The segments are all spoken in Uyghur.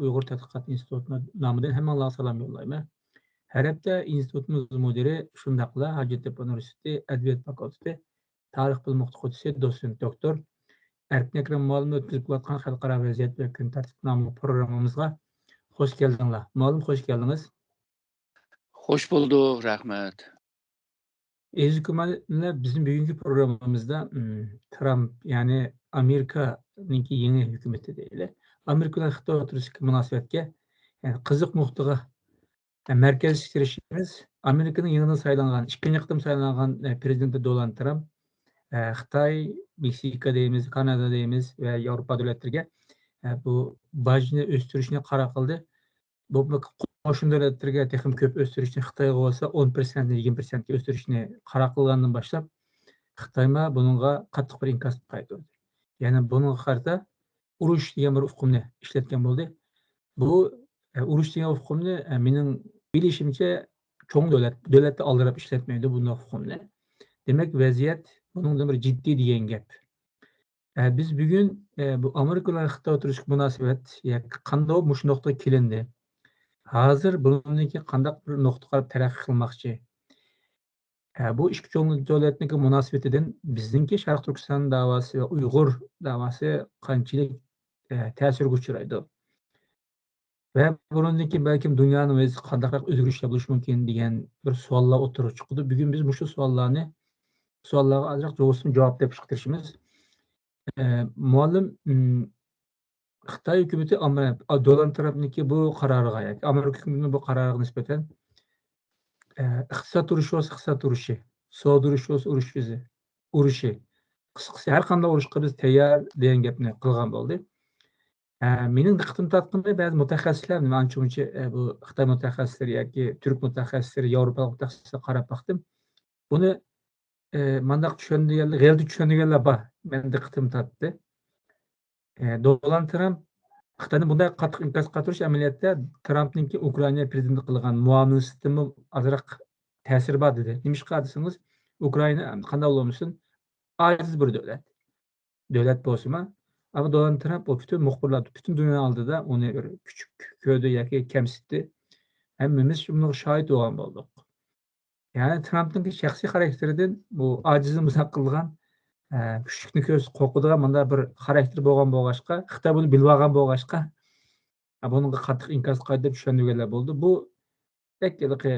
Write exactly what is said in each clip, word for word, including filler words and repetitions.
ئۇيغۇر تەتقىقات ئىنستىتۇتىنىڭ نامىدىن ھەممىڭلارغا سالام يوللايمەن. ھەر ھەپتە ئىنستىتۇتىمىز مۇدىرى، شۇنداقلا ھاجەتتەپە ئۇنىۋېرسىتېتى ئەدەبىيات فاكۇلتېتى تارىخ بۆلۈمى ئوقۇتقۇچىسى، دوتسېنت دوكتور ئەركىن ئەكرەم مۇئەللىم ئۆتكۈزۈپ كېلىۋاتقان خەلقئارا ۋەزىيەت ۋە كۈن تەرتىپ ناملىق پروگراممىمىزغا خوش كەلدىڭلار. مۇئەللىم، خوش كەلدىڭىز. خوش بولدۇق، رەھمەت. ئەزىز كۆرۈرمەنلەر، بىزنىڭ بۈگۈنكى پروگراممىمىزدا، ئىم، ترامپ، يەنى ئامېرىكانىڭكى يېڭى ھۆكۈمىتى دەيلى، ئامېرىكا بىلەن خىتاي ئوتتۇرىسىدىكى مۇناسىۋەتكە، يەنى قىزىق نۇقتىغا، ئە، مەركەزلىشتۈرۈشىمىز، ئامېرىكىنىڭ يېڭىدىن سايلانغان، ئىككىنچى قېتىم سايلانغان، ئە، پرېزىدېنتى دونالد ترامپ، ئە، خىتاي، مېكسىكا دەيمىز، كانادا دەيمىز ۋە ياۋروپا دۆلەتلىرىگە، ئە، بۇ باجنى ئۆستۈرۈشنى قارار قىلدى. بولۇپمۇ قوشنا دۆلەتلەرگە تېخىمۇ كۆپ ئۆستۈرۈشنى، خىتايغا بولسا ئون پىرسەنتتىن يىگىرمە پىرسەنتكە ئۆستۈرۈشنى قارار قىلغاندىن باشلاپ، خىتايمۇ بۇنىڭغا قاتتىق بىر ئىنكاس قايتۇردى. يەنى بۇنىڭغا قارىتا ئۇرۇش دېگەن بىر ئۇقۇمنى ئىشلەتكەن بولدى. بۇ، ئە، ئۇرۇش دېگەن ئۇقۇمنى، ئە، مېنىڭ بىلىشىمچە، چوڭ دۆلەت، دۆلەتتە ئالدىراپ ئىشلەتمەيدۇ بۇنداق ئۇقۇمنى. دېمەك، ۋەزىيەت بۇنىڭدىن بىر جىددىي دېگەن گەپ. ئە، بىز بۈگۈن، ئە، بۇ ئامېرىكا بىلەن خىتاي ئوتتۇرىسىدىكى مۇناسىۋەت ياكى قانداق بولۇپ مۇشۇ نۇقتىغا كېلىندى؟ ھازىر بۇنىڭدىن كېيىن قانداق بىر نۇقتىغا قاراپ تەرەققىي قىلماقچى؟ ئە، بۇ ئىككى چوڭ دۆلەتنىڭكى مۇناسىۋىتىدىن بىزنىڭكى شەرقىي تۈركىستان داۋاسى ۋە ئۇيغۇر داۋاسى قانچىلىك، ئە، تەسىرگە ئۇچرايدۇ؟ ۋە بۇنىڭدىن كېيىن بەلكىم دۇنيانىڭ ۋەزىيىتى قانداقراق ئۆزگىرىشلەر بولۇشى مۇمكىن دېگەن بىر سوئاللار ئوتتۇرىغا چىقىدۇ. بۈگۈن بىز مۇشۇ سوئاللارنى، سوئاللارغا ئازراق توغرىسىدىن جاۋاب تېپىشقا تىرىشىمىز. ئە، مۇئەللىم، ئىم، خىتاي ھۆكۈمىتى ئامېر-، ئا، دونالد ترامپنىڭكى بۇ قارارىغا ياكى ئامېرىكا ھۆكۈمىتىنىڭ بۇ قارارىغا نىسبەتەن، ئە، ئىقتىساد ئۇرۇشى بولسا ئىقتىساد ئۇرۇشى، سودا ئۇرۇشى بولسا ئۇرۇش ئۆزى، ئۇرۇشى. قىسقىسى، ھەر قانداق ئۇرۇشقا بىز تەييار دېگەن گەپنى قىلغان بولدى. ئە، مېنىڭ دىققىتىمنى تارتقىنى بەزى مۇتەخەسسىسلەر، مەن ئانچە-مۇنچە، ئە، بۇ خىتاي مۇتەخەسسىسلىرى ياكى تۈرك مۇتەخەسسىسلىرى، ياۋروپالىق مۇتەخەسسىسلەرگە قاراپ باقتىم. بۇنى، ئە، مانداق چۈشەندۈرگەنلەر، غەلىتە چۈشەندۈرگەنلەر بار. مەن دىققىتىمنى تارتتى. ئە، دونالد ترامپ خىتاينى بۇنداق قاتتىق ئىنكاس قايتۇرۇش ئەمەلىيەتتە ترامپنىڭكى ئۇكرائىنا پرېزىدېنتى قىلغان مۇئامىلىسىدىنمۇ ئازراق تەسىرى بار دېدى. نېمىشقا دېسىڭىز، ئۇكرائىنا قانداق بولمىسۇن، ئاجىز بىر دۆلەت. دۆلەت بولسىمۇ، ئەمما دونالد ترامپ ئۇ پۈتۈن مۇخبىرلار، پۈتۈن دۇنيا ئالدىدا ئۇنى بىر كۈچۈك كۆردى ياكى كەمسىتتى. ھەممىمىز شۇنىڭغا شاھىت بولغان بولدۇق. يەنى ترامپنىڭكى شەخسىي خاراكتېرىدىن بۇ ئاجىزنى مۇزاق قىلىدىغان، ئە، كۈچلۈكنى كۆرسە قورقىدىغان مۇنداق بىر خاراكتېر بولغان بولغاچقا، خىتاي بۇنى بىلىۋالغان بولغاچقا، ئە، بۇنىڭغا قاتتىق ئىنكاس قايتۇرۇپ چۈشەندۈرگەنلەر بولدى. بۇ بەك ھېلىقى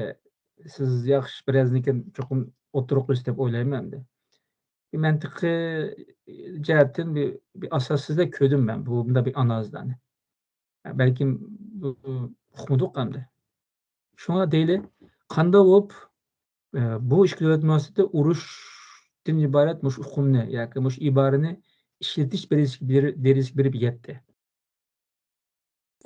سىز ياخشى بىرەرنىڭكىن چوقۇم ئوتتۇرىغا قويسا دەپ ئويلايمەن ئەمدى. بىر مەنتىقىي جەھەتتىن بىر، بىر ئاساسسىزدەك كۆردۈم مەن بۇ، بۇنداق بىر ئانالىزلارنى. بەلكىم بۇ ئۇقمىدۇق ئەمدى. شۇڭا دەيلى، قانداق بولۇپ، ئە، بۇ ئىككى دۆلەت مۇناسىۋىتىدە ئۇرۇشتىن ئىبارەت مۇشۇ ئۇقۇمنى ياكى مۇشۇ ئىبارىنى ئىشلىتىش دەرىجىسىگە بېرىپ يەتتى؟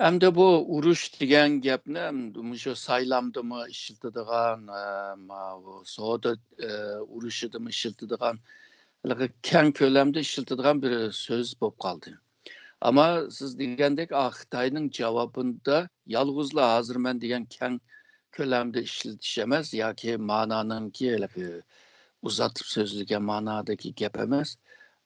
ئەمدى بۇ ئۇرۇش دېگەن گەپنى مۇشۇ سايلامدىمۇ ئىشلىتىدىغان، ئە، ماۋۇ سودا، ئە، ئۇرۇشىدىمۇ ئىشلىتىدىغان، ھېلىقى كەڭ كۆلەمدە ئىشلىتىدىغان بىر سۆز بولۇپ قالدى. ئەمما سىز دېگەندەك، ئا، خىتاينىڭ جاۋابىدا يالغۇزلا ھازىر مەن دېگەن كەڭ كۆلەمدە ئىشلىتىش ئەمەس ياكى مانانىڭكى ھېلىقى ئۇزارتىپ سۆزلىگەن مانادىكى گەپ ئەمەس.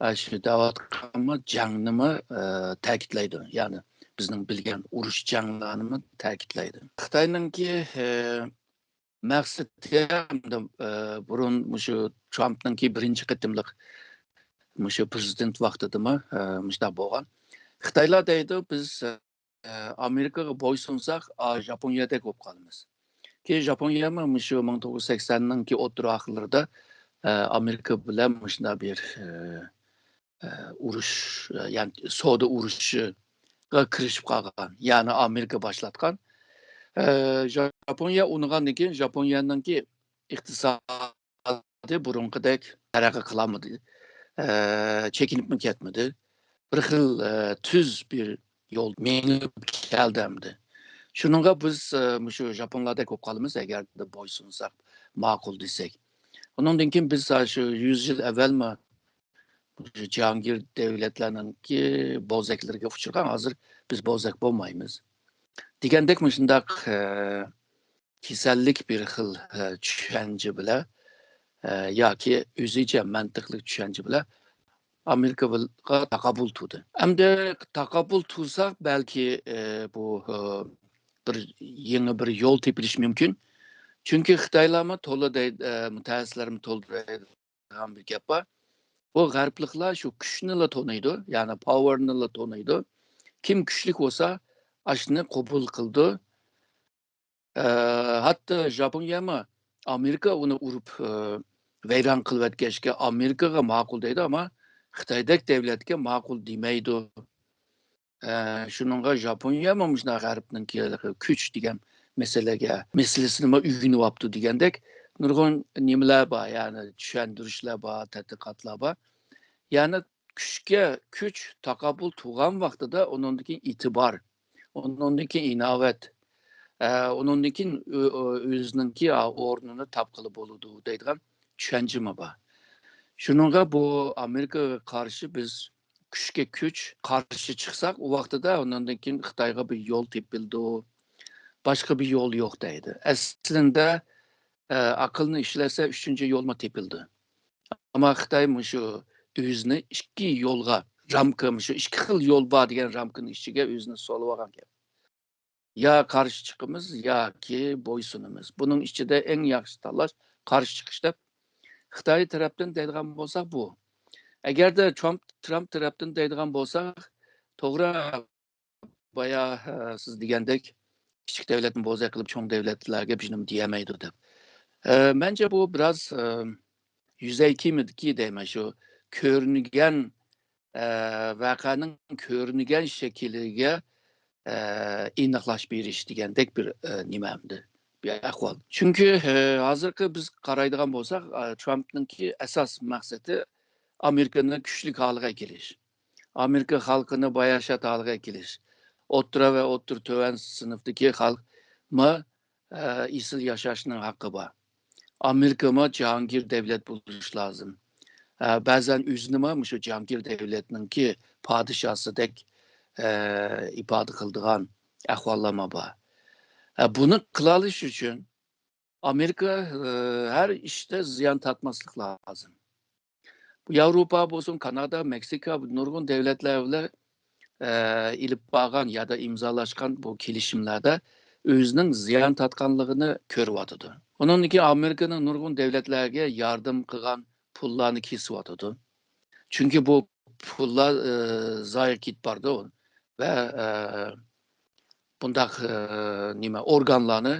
ئە، شۇ دەۋاتقانمۇ جەڭنىمۇ، ئە، تەكىتلەيدۇ. يەنى بىزنىڭ بىلگەن ئۇرۇش جەڭلەرنىمۇ تەكىتلەيدۇ. خىتاينىڭكى، ئە، مەقسىتى ھەمدە، ئە، بۇرۇن مۇشۇ ترامپنىڭكى بىرىنچى قېتىملىق مۇشۇ پرېزىدېنت ۋاقتىدىمۇ، ئە، مۇشۇنداق بولغان. خىتايلار دەيدۇ، بىز، ئە، ئامېرىكىغا بويسۇنساق، ئا، ژاپونىيەدەك بولۇپ قالىمىز. كېيىن ژاپونىيەمۇ مۇشۇ مىڭ توققۇز يۈز سەكسەننىڭكى ئوتتۇرا ئاخىرلىرىدا، ئە، ئامېرىكا بىلەن مۇشۇنداق بىر، ئە، ئە، ئۇرۇش، ئە، يەنى سودا ئۇرۇشىغا كىرىشىپ قالغان، يەنى ئامېرىكا باشلاتقان. ئە، ژاپونىيە ئۇنىغاندىن كېيىن ژاپونىيەنىڭكى ئىقتىسادى بۇرۇنقىدەك تەرەققىي قىلالمىدى. ئە، چېكىنىپمۇ كەتمىدى. بىر خىل، ئە، تۈز بىر يول مېڭىپ كەلدى ئەمدى. شۇنىڭغا بىز، ئە، مۇشۇ ژاپونلاردەك بولۇپ قالىمىز، ئەگەردە بويسۇنساق، ماقۇل دېسەك. ئۇنىڭدىن كېيىن بىز شۇ يۈز يىل ئەۋۋەلمۇ جاھانگىر دۆلەتلەرنىڭكى بوزەكلىرىگە ئۇچرىغان، ھازىر بىز بوزەك بولمايمىز. دېگەندەك مۇشۇنداق، ئە، كېسەللىك بىر خىل، ئە، چۈشەنچە بىلەن، ئە، ياكى ئۆزىچە مەنتىقلىق چۈشەنچە بىلەن ئامېرىكىغا تاقابىل تۇردى. ئەمدى تاقابىل تۇرساق، بەلكى، ئە، بۇ، ئە، بىر يېڭى بىر يول تېپىلىشى مۇمكىن. چۈنكى خىتايلارمۇ تولا دەي-، ئە، مۇتەخەسسىسلەرمۇ تولا دەيدىغان بىر گەپ بار. بۇ غەربلىكلەر شۇ كۈچنىلا تونۇيدۇ، يەنى پاۋېرنىلا تونۇيدۇ. كىم كۈچلۈك بولسا، ئاشۇنى قوبۇل قىلىدۇ. ئە، ھەتتا ژاپونىيەمۇ ئامېرىكا ئۇنى ئۇرۇپ، ئە، ۋەيران قىلىۋەتكەچكە ئامېرىكىغا ماقۇل دەيدۇ، ئەمما خىتايدەك دەۋلەتكە ماقۇل دېمەيدۇ. ئە، شۇنىڭغا ژاپونىيەمۇ مۇشۇنداق غەربنىڭكى كۈچ دېگەن مەسىلىگە، مەسىلىسىنىمۇ ئۆگىنىۋاپتۇ دېگەندەك نۇرغۇن نېمىلەر بار، يەنى چۈشەندۈرۈشلەر بار، تەتقىقاتلار بار. يەنى كۈچكە كۈچ تاقابىل تۇرغان ۋاقتىدا ئۇنىڭدىكى ئېتىبار، ئۇنىڭدىكى ئىناۋەت، ئە، ئۇنىڭدىن كېيىن ئۆ-، ئۆ-، ئۆزىنىڭكى ئورنىنى تاپقىلى بولىدۇ دەيدىغان چۈشەنچىمۇ بار. شۇنىڭغا بۇ ئامېرىكىغا قارشى بىز كۈچكە كۈچ قارشى چىقساق، ئۇ ۋاقتىدا ئۇنىڭدىن كېيىن خىتايغا بىر يول تېپىلىدۇ، باشقا بىر يول يوق دەيدۇ. ئەسلىندە، ئە، ئەقىلنى ئىشلەتسە ئۈچىنچى يولمۇ تېپىلىدۇ. ئەمما خىتاي مۇشۇ ئۆزىنى ئىككى يولغا، رامكا، مۇشۇ ئىككى خىل يول بار دېگەن رامكىنىڭ ئىچىگە ئۆزىنى سولىۋالغان گەپ. يا قارشى چىقىمىز، ياكى بويسۇنىمىز. بۇنىڭ ئىچىدە ئەڭ ياخشى تاللاش قارشى چىقىش دەپ خىتاي تەرەپتىن دەيدىغان بولساق بۇ. ئەگەردە ترامپ، ترامپ تەرەپتىن دەيدىغان بولساق، توغرا، بايا، ئە، سىز دېگەندەك، كىچىك دەۋلەتنى بوزەك قىلىپ، چوڭ دەۋلەتلەرگە بىر نېمە دېيەلمەيدۇ دەپ. ئە، مەنچە بۇ بىراز، ئە، يۈزەي كېمىدىكى دەيمەن، شۇ كۆرۈنگەن، ئە، ۋەقەنىڭ كۆرۈنگەن شەكلىگە، ئە، ئېنىقلاش بېرىش دېگەندەك بىر، ئە، نېمە ئەمدى، بىر ئەھۋال. چۈنكى، ئە، ھازىرقى بىز قارايدىغان بولساق، ئە، ترامپنىڭكى ئاساس مەقسىتى ئامېرىكىنى كۈچلۈك ھالغا كېلىش. ئامېرىكا خەلقىنى باياشات ھالغا كېلىش، ئوتتۇرا ۋە ئوتتۇرا تۆۋەن سىنىپتىكى خەلقمۇ، ئە، ئېسىل ياشاشنىڭ ھەققى بار. ئامېرىكىمۇ جاھانگىر دەۋلەت بولۇش لازىم. ئە، بەزەن ئۆزىنىمۇ مۇشۇ جاھانگىر دەۋلەتنىڭكى پادىشاسىدەك، ئە، ئىپادە قىلىدىغان ئەھۋاللارمۇ بار. ئە، بۇنى قىلالىش ئۈچۈن ئامېرىكا، ئە، ھەر ئىشتا زىيان تارتماسلىق لازىم. بۇ ياۋروپا بولسۇن، كانادا، مېكسىكا، نۇرغۇن دەۋلەتلەر بىلەن، ئە، ئېلىپ بارغان يادا ئىمزالاشقان بۇ كېلىشىملەردە ئۆزىنىڭ زىيان تارتقانلىقىنى كۆرۈۋاتىدۇ. ئۇنىڭدىن كېيىن ئامېرىكىنىڭ نۇرغۇن دەۋلەتلەرگە ياردەم قىلغان پۇللارنى كېسىۋاتىدۇ. چۈنكى بۇ پۇللار، ئە، زايە كېتىپ بارىدۇ ۋە، ئە، بۇنداق، ئە، نېمە، ئورگانلارنى،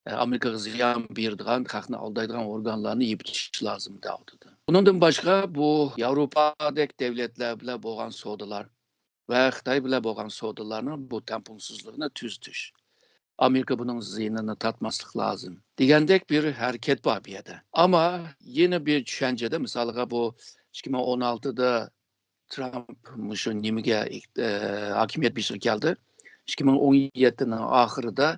ئە، ئامېرىكىغا زىيان بېرىدىغان، خەقنى ئالدايدىغان ئورگانلارنى يېپىتىش لازىم دەۋاتىدۇ. بۇنىڭدىن باشقا، بۇ ياۋروپادەك دەۋلەتلەر بىلەن بولغان سودىلار ۋە خىتاي بىلەن بولغان سودىلارنىڭ بۇ تەڭپۇڭسىزلىقىنى تۈزىتىش. ئامېرىكا بۇنىڭ زىيىنىنى تارتماسلىق لازىم دېگەندەك بىر ھەرىكەت بار بۇ يەردە. ئەمما يەنە بىر چۈشەنچىدە، مىسالىغا، بۇ ئىككى مىڭ ئون ئالتىدا ترامپ مۇشۇ نېمىگە، ئە، ھاكىمىيەت بېشىغا كەلدى. ئىككى مىڭ ئون يەتتىنىڭ ئاخىرىدا،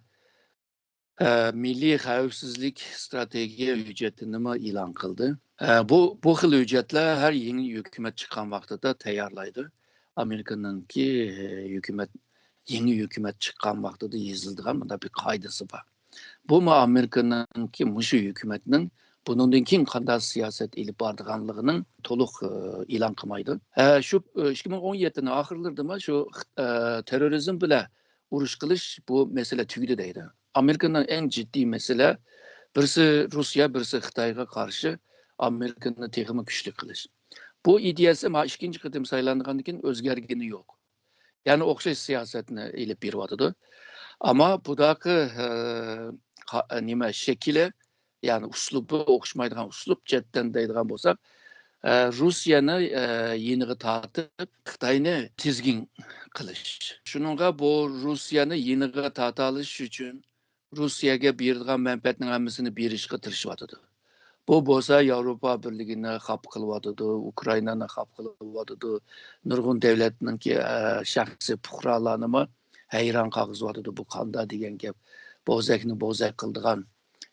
ئە، مىللىي خەۋپسىزلىك ئىستراتېگىيە ھۆججىتىنىمۇ ئېلان قىلدى. ئە، بۇ، بۇ خىل ھۆججەتلەر ھەر يېڭى ھۆكۈمەت چىققان ۋاقتىدا تەييارلايدۇ. ئامېرىكىنىڭكى، ئە، ھۆكۈمەت، يېڭى ھۆكۈمەت چىققان ۋاقتىدا يېزىلىدىغان مۇنداق بىر قائىدىسى بار. بۇمۇ ئامېرىكىنىڭكى مۇشۇ ھۆكۈمەتنىڭ بۇنىڭدىن كېيىن قانداق سىياسەت ئېلىپ بارىدىغانلىقىنىڭ تولۇق، ئە، ئېلان قىلمايدۇ. ھە، شۇ، ئە، ئىككى مىڭ ئون يەتتىنىڭ ئاخىرلىرىدىمۇ شۇ، ئە، تېررورىزم بىلەن ئۇرۇش قىلىش بۇ مەسىلە تۈگىدى دەيدۇ. ئامېرىكىنىڭ ئەڭ جىددىي مەسىلە، بىرسى روسىيە، بىرسى خىتايغا قارشى ئامېرىكىنى تېخىمۇ كۈچلۈك قىلىش. بۇ ئىدىيەسى مانا ئىككىنچى قېتىم سايلانغاندىن كېيىن ئۆزگەرگىنى يوق. يەنى ئوخشاش سىياسەتنى ئېلىپ بېرىۋاتىدۇ. ئەمما بۇداقى، ئە، قا-، نېمە، شەكلى، يەنى ئۇسلۇبى ئوخشىمايدىغان، ئۇسلۇب جەھەتتىن دەيدىغان بولساق، ئە، روسىيەنى، ئە، يېنىغا تارتىپ، خىتاينى تىزگىن قىلىش. شۇنىڭغا بۇ روسىيەنى يېنىغا تارتالىش ئۈچۈن روسىيەگە بېرىدىغان مەنپەئەتنىڭ ھەممىسىنى بېرىشقا تىرىشىۋاتىدۇ. بۇ بولسا ياۋروپا بىرلىكىنى خاپا قىلىۋاتىدۇ، ئۇكرائىنانى خاپا قىلىۋاتىدۇ، نۇرغۇن دەۋلەتنىڭكى، ئە، شەخسىي پۇقرالارنىمۇ ھەيران قالغۇزۇۋاتىدۇ. بۇ قانداق دېگەن گەپ؟ بوزەكنى بوزەك قىلىدىغان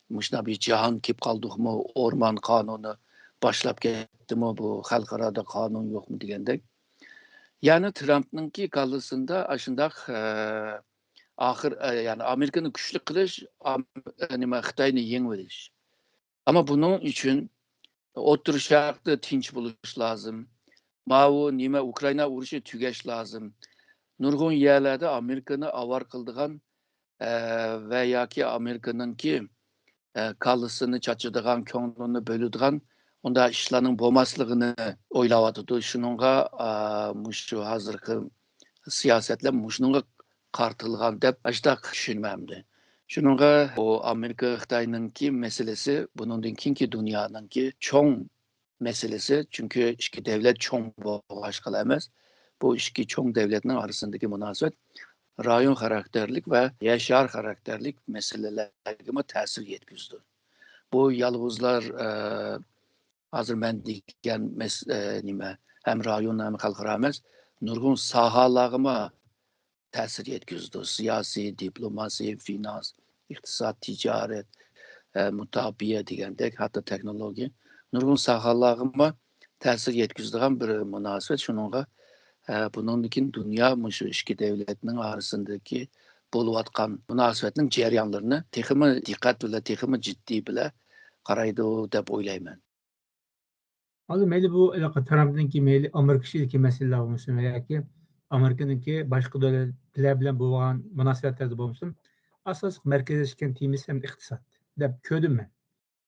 مۇشۇنداق بىر جاھان كېلىپ قالدۇقمۇ؟ ئورمان قانۇنى باشلاپ كەتتىمۇ؟ بۇ خەلقئارادا قانۇن يوقمۇ دېگەندەك. يەنى ترامپنىڭكى كاللىسىندا ئاشۇنداق، ئە، ئاخىر، ئە، يەنى ئامېرىكىنى كۈچلۈك قىلىش، ئام-، ئە، نېمە، خىتاينى يېڭىۋېلىش. ئەمما بۇنىڭ ئۈچۈن ئوتتۇرا شەرقتە تىنچ بولۇش لازىم. ماۋۇ نېمە، ئۇكرائىنا ئۇرۇشى تۈگەش لازىم. نۇرغۇن يەرلەردە ئامېرىكىنى ئاۋارە قىلىدىغان، ئە، ۋە ياكى ئامېرىكىنىڭكى، ئە، كاللىسىنى چاچىدىغان، كۆڭلىنى بۆلىدىغان ئۇنداق ئىشلارنىڭ بولماسلىقىنى ئويلاۋاتىدۇ. شۇنىڭغا، ئە، مۇشۇ ھازىرقى سىياسەتلەر مۇشۇنىڭغا قارىتىلغان دەپ ئاشۇنداق چۈشىنىمەن ئەمدى. شۇنىڭغا بۇ ئامېرىكا خىتاينىڭكى مەسىلىسى بۇنىڭدىن كېيىنكى دۇنيانىڭكى چوڭ مەسىلىسى، چۈنكى ئىككى دەۋلەت چوڭ بولغاچقىلا ئەمەس، بۇ ئىككى چوڭ دەۋلەتنىڭ ئارىسىدىكى مۇناسىۋەت رايون خاراكتېرلىك ۋە يەر شارى خاراكتېرلىك مەسىلىلەرگىمۇ تەسىر يەتكۈزىدۇ. بۇ يالغۇزلار، ئە، ھازىر مەن دېگەن مەس-، ئە، نېمە، ھەم رايون، ھەم خەلقئارا ئەمەس، نۇرغۇن ساھەلەرگىمۇ تەسىر يەتكۈزىدۇ. سىياسىي، دىپلوماسىي، فىنانس، ئىقتىساد، تىجارەت، ئە، مۇداپىئە دېگەندەك، ھەتتا تېخنولوگىيە، نۇرغۇن ساھەلەرگىمۇ تەسىر يەتكۈزىدىغان بىر مۇناسىۋەت. شۇنىڭغا، ئە، بۇنىڭدىن كېيىن دۇنيا مۇشۇ ئىككى دەۋلەتنىڭ ئارىسىدىكى بولۇۋاتقان مۇناسىۋەتنىڭ جەريانلىرىنى تېخىمۇ دىققەت بىلەن، تېخىمۇ جىددىي بىلەن قارايدۇ دەپ ئويلايمەن. ھازىر مەيلى بۇ ھېلىقى ترامپنىڭكى، مەيلى ئامېرىكا ئىچىدىكى مەسىلىلەر بولمىسۇن ياكى ئامېرىكىنىڭكى باشقا دۆلەتلەر بىلەن بولغان مۇناسىۋەتلەردە بولمىسۇن، ئاساسلىق مەركەزلەشكەن تېمىسى ھەم ئىقتىساد دەپ كۆردۈم مەن.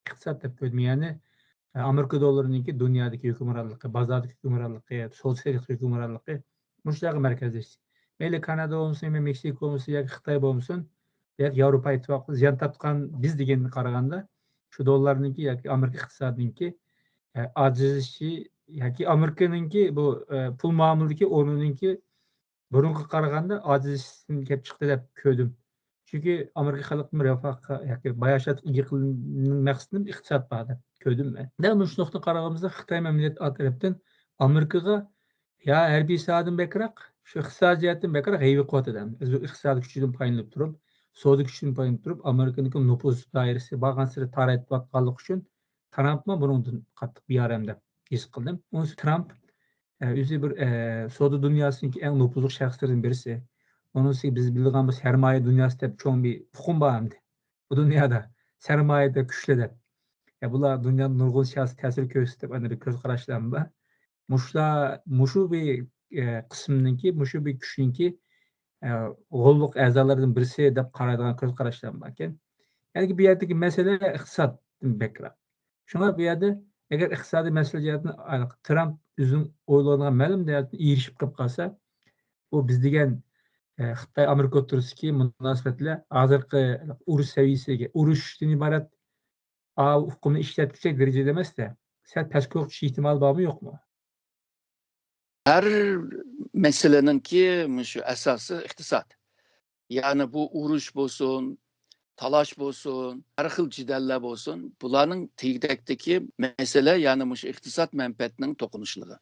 ئىقتىساد دەپ كۆردۈم. يەنى، ئە، ئامېرىكا دوللىرىنىڭكى دۇنيادىكى ھۆكۈمرانلىقى، بازاردىكى ھۆكۈمرانلىقى، سودا سېتىق ھۆكۈمرانلىقى مۇشۇلارغا مەركەزلەشتى. مەيلى كانادا بولمىسۇن، مەيلى مېكسىكو بولمىسۇن ياكى خىتاي بولمىسۇن، ياكى ياۋروپا ئىتتىپاقى زىيان تارتقان بىز دېگەنگە قارىغاندا، شۇ دوللارنىڭكى ياكى ئامېرىكا ئىقتىسادىنىڭكى، ئە، ئاجىزلىشىشى ياكى ئامېرىكىنىڭكى بۇ، ئە، پۇل مۇئامىلىدىكى ئورنىنىڭكى بۇرۇنقىغا قارىغاندا ئاجىزلىشىشتىن كېلىپ چىقتى دەپ كۆردۈم. چۈنكى ئامېرىكا خەلقىنى رىفاھقا ياكى باياشاتقا ئىگە قىلىشنىڭ مەقسىتىدىن ئىقتىساد بار دەپ كۆردۈم مەن. دەل مۇشۇ نۇقتىدىن قارىغىنىمىزدا خىتاي مەملىكەت ئا تەرەپتىن ئامېرىكىغا يا ھەربىي ساھەدىن بەكرەك، شۇ ئىقتىسادىي جەھەتتىن بەكرەك ھەيۋە قىلىۋاتىدۇ. ئۆزى ئىقتىسادىي كۈچىدىن پايدىلىنىپ تۇرۇپ، سودا كۈچىدىن پايدىلىنىپ تۇرۇپ، ئامېرىكىنىڭكى نوپۇز دائىرىسى بارغانسېرى تارىيىپ بارغانلىقى ئۈچۈن ترامپمۇ بۇنىڭدىن قاتتىق بىئارام دەپ ھېس قىلدىم. ئۇنىسى ترامپ، ئە، ئۆزى بىر، ئە، سودا دۇنياسىدىكى ئەڭ نوپۇزلۇق شەخسلەردىن بىرسى. ئۇنىڭ ئۈستىگە بىز بىلىدىغان بىر سەرمايە دۇنياسى دەپ چوڭ بىر ئۇقۇم بار ئەمدى بۇ دۇنيادا. سەرمايە دە كۈچلى دەپ. يا بۇلار دۇنيادا نۇرغۇن سىياسىي تەسىر كۆرسىتىپ، ئاندىن بىر كۆز قاراشلارمۇ بار. مۇشۇلار، مۇشۇ بىر، ئە، قىسىمنىڭكى، مۇشۇ بىر كۈچنىڭكى، ئە، غوللۇق ئەزالىرىدىن بىرسى دەپ قارايدىغان كۆز قاراشلارمۇ باركەن. يەنى بۇ يەردىكى مەسىلە ئىقتىسادتىن بەكرەك. شۇڭا بۇ يەردە ئەگەر ئىقتىسادىي مەسىلە جەھەتتىن ترامپ ئۆزىنىڭ ئويلىغان مەلۇم دەرىجىدە ئېرىشىپ قېلىپ قالسا، بۇ بىز دېگەن، ئە، خىتاي ئامېرىكا ئوتتۇرىسىدىكى مۇناسىۋەتلەر ھازىرقى ئۇرۇش سەۋىيەسىگە، ئۇرۇشتىن ئىبارەت ئاۋۇ ئۇقۇمنى ئىشلەتكۈچەك دەرىجىدە ئەمەس-دە، سەل پەسكە چۈشۈش ئېھتىمالى بارمۇ، يوقمۇ؟ ھەر مەسىلىنىڭكى مۇشۇ ئاساسى ئىقتىساد. يەنى بۇ ئۇرۇش بولسۇن، تالاش بولسۇن، ھەر خىل جېدەللەر بولسۇن، بۇلارنىڭ تېگى-تەكتىكى مەسىلە، يەنى مۇشۇ ئىقتىساد مەنپەئەتنىڭ توقۇنۇشلۇقى.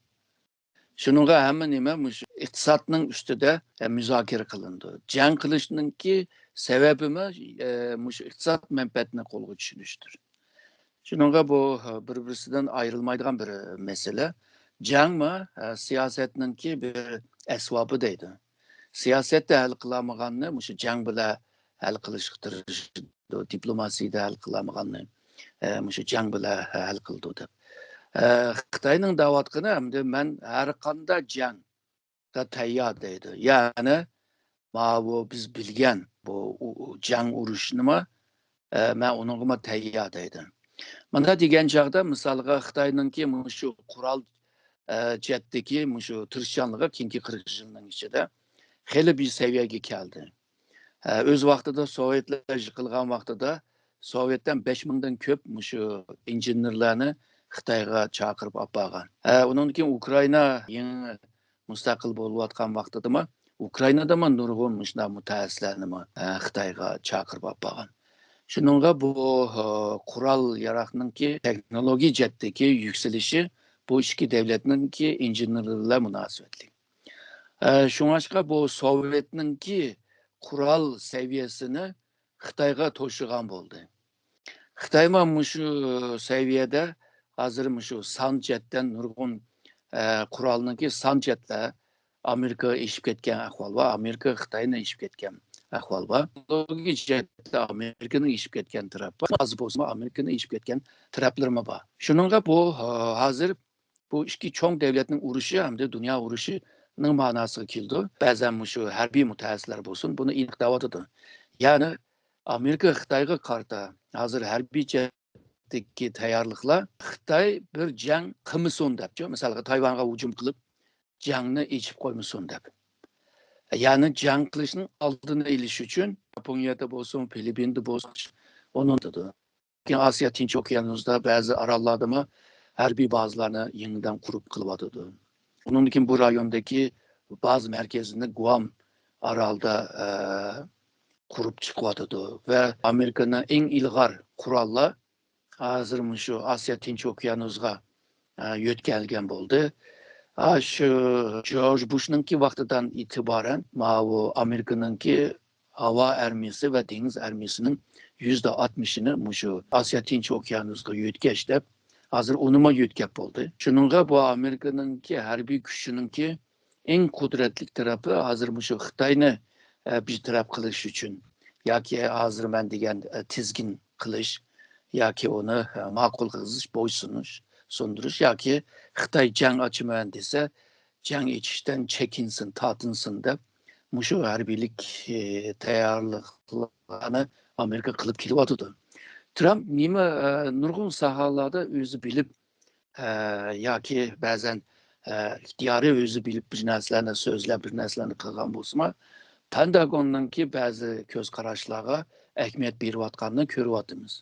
شۇنىڭغا ھەممە نېمە مۇشۇ ئىقتىسادنىڭ ئۈستىدە، ئە، مۇزاكىرە قىلىنىدۇ. جەڭ قىلىشنىڭكى سەۋەبىمۇ، ئە، مۇشۇ ئىقتىساد مەنپەئەتىنى قولغا چۈشۈرۈشتۇر. شۇنىڭغا بۇ، ئە، بىر-بىرسىدىن ئايرىلمايدىغان بىر مەسىلە. جەڭمۇ، ئە، سىياسەتنىڭكى بىر ئەسۋابى دەيدۇ. سىياسەتتە ھەل قىلالمىغاننى مۇشۇ جەڭ بىلەن ھەل قىلىشقا تىرىشىدۇ، دىپلوماسىيىدە ھەل قىلالمىغاننى، ئە، مۇشۇ جەڭ بىلەن ھەل قىلىدۇ دەپ. ئە، خىتاينىڭ دەۋاتقىنى، ئەمدى مەن ھەر قانداق جەڭگە تەييار دەيدۇ. يەنى ماۋۇ بىز بىلگەن بۇ ئۇ-، ئۇ جەڭ ئۇرۇشنىمۇ، ئە، مەن ئۇنىڭغىمۇ تەييار دەيدۇ. مۇنداق دېگەن چاغدا، مىسالغا، خىتاينىڭكى مۇشۇ قورال، ئە، جەھەتتىكى مۇشۇ تىرىشچانلىقى كېيىنكى قىرىق يىلنىڭ ئىچىدە خېلى بىر سەۋىيەگە كەلدى. ئە، ئۆز ۋاقتىدا سوۋېتلار يىقىلغان ۋاقتىدا سوۋېتتىن بەش مىڭدىن كۆپ مۇشۇ ئىنژېنېرلارنى خىتايغا چاقىرىپ ئاپارغان. ئە، ئۇنىڭدىن كېيىن ئۇكرائىنا يېڭى مۇستەقىل بولۇۋاتقان ۋاقتىدىمۇ ئۇكرائىنادىمۇ نۇرغۇن مۇشۇنداق مۇتەخەسسىسلەرنىمۇ، ئە، خىتايغا چاقىرىپ ئاپارغان. شۇنىڭغا بۇ، ئە، قورال ياراغنىڭكى تېخنولوگىيە جەھەتتىكى يۈكسىلىشى بۇ ئىككى دەۋلەتنىڭكى ئىنژېنېرلىرى بىلەن مۇناسىۋەتلىك. ئە، شۇڭلاشقا بۇ سوۋېتنىڭكى قورال سەۋىيەسىنى خىتايغا توشۇغان بولدى. خىتايمۇ مۇشۇ سەۋىيەدە ھازىر مۇشۇ سان جەھەتتىن نۇرغۇن، ئە، قورالنىڭكى سان جەھەتتە ئامېرىكا ئېشىپ كەتكەن ئەھۋال بار، ئامېرىكا خىتاينى ئېشىپ كەتكەن ئەھۋال بار. تېخنولوگىيە جەھەتتە ئامېرىكىنىڭ ئېشىپ كەتكەن تەرەپ بار. ئاز بولسىمۇ ئامېرىكىنىڭ ئېشىپ كەتكەن تەرەپلىرىمۇ بار. شۇنىڭغا بۇ، ھازىر بۇ ئىككى چوڭ دۆلەتنىڭ ئۇرۇشى ھەمدە دۇنيا ئۇرۇشىنىڭ ماناسىغا كېلىدۇ. بەزەن مۇشۇ ھەربىي مۇتەخەسسىسلەر بولسۇن، بۇنى ئېنىق دەۋاتىدۇ. يەنى ئامېرىكا خىتايغا قارىتا ھازىر ھەربىي جەھەتتىكى تەييارلىقلار خىتاي بىر جەڭ قىلمىسۇن دەپچۇ، مىسالغا تايۋانغا ھۇجۇم قىلىپ جەڭنى ئېچىپ قويمىسۇن دەپ. يەنى جەڭ قىلىشنىڭ ئالدىنى ئېلىش ئۈچۈن ياپونىيەدە بولسۇن، فىلىپپىندا بولسۇن، ئۇنىڭ لېكىن ئاسىيا تىنچ ئوكيانۇسىدا بەزى ئاراللاردىمۇ ھەربىي بازىلارنى يېڭىدىن قۇرۇپ قىلىۋاتىدۇ. ئۇنىڭدىن كېيىن بۇ رايوندىكى باز مەركەزىنى گۇام ئارالدا، ئە، قۇرۇپ چىقىۋاتىدۇ ۋە ئامېرىكىنىڭ ئەڭ ئىلغار قوراللار ھازىر مۇشۇ ئاسىيا تىنچ ئوكيانۇسىغا، ئە، يۆتكەلگەن بولدى. ئا، شۇ جورج بۇشنىڭكى ۋاقتىدىن ئېتىبارەن ماۋۇ ئامېرىكىنىڭكى ھاۋا ئارمىيىسى ۋە دېڭىز ئارمىيىسىنىڭ يۈزدە ئاتمىشىنى مۇشۇ ئاسىيا تىنچ ئوكيانۇسىغا يۆتكەش دەپ، ھازىر ئۇنىمۇ يۆتكەپ بولدى. شۇنىڭغا بۇ ئامېرىكىنىڭكى ھەربىي كۈچىنىڭكى ئەڭ قۇدرەتلىك تەرىپى ھازىر مۇشۇ خىتاينى، ئە، بىر تەرەپ قىلىش ئۈچۈن ياكى ھازىر مەن دېگەن، ئە، تىزگىن قىلىش ياكى ئۇنى، ئە، ماقۇل قىلغۇزۇش، بويسۇنۇش، سۇندۇرۇش ياكى خىتاي جەڭ ئاچىمەن دېسە، جەڭ ئېچىشتىن چېكىنسۇن، تارتىنسۇن دەپ، مۇشۇ ھەربىيلىك، ئى، تەييارلىقلارنى ئامېرىكا قىلىپ كېلىۋاتىدۇ. ترامپ نېمە، ئە، نۇرغۇن ساھەلەردە ئۆزى بىلىپ، ئە، ياكى بەزەن، ئە، ئىختىيارىي ئۆزى بىلىپ بىر نەرسىلەرنى سۆزلەپ، بىر نەرسىلەرنى قىلغان بولسىمۇ، پېنتاگوننىڭكى بەزى كۆز قاراشلارغا ئەھمىيەت بېرىۋاتقاننى كۆرۈۋاتىمىز.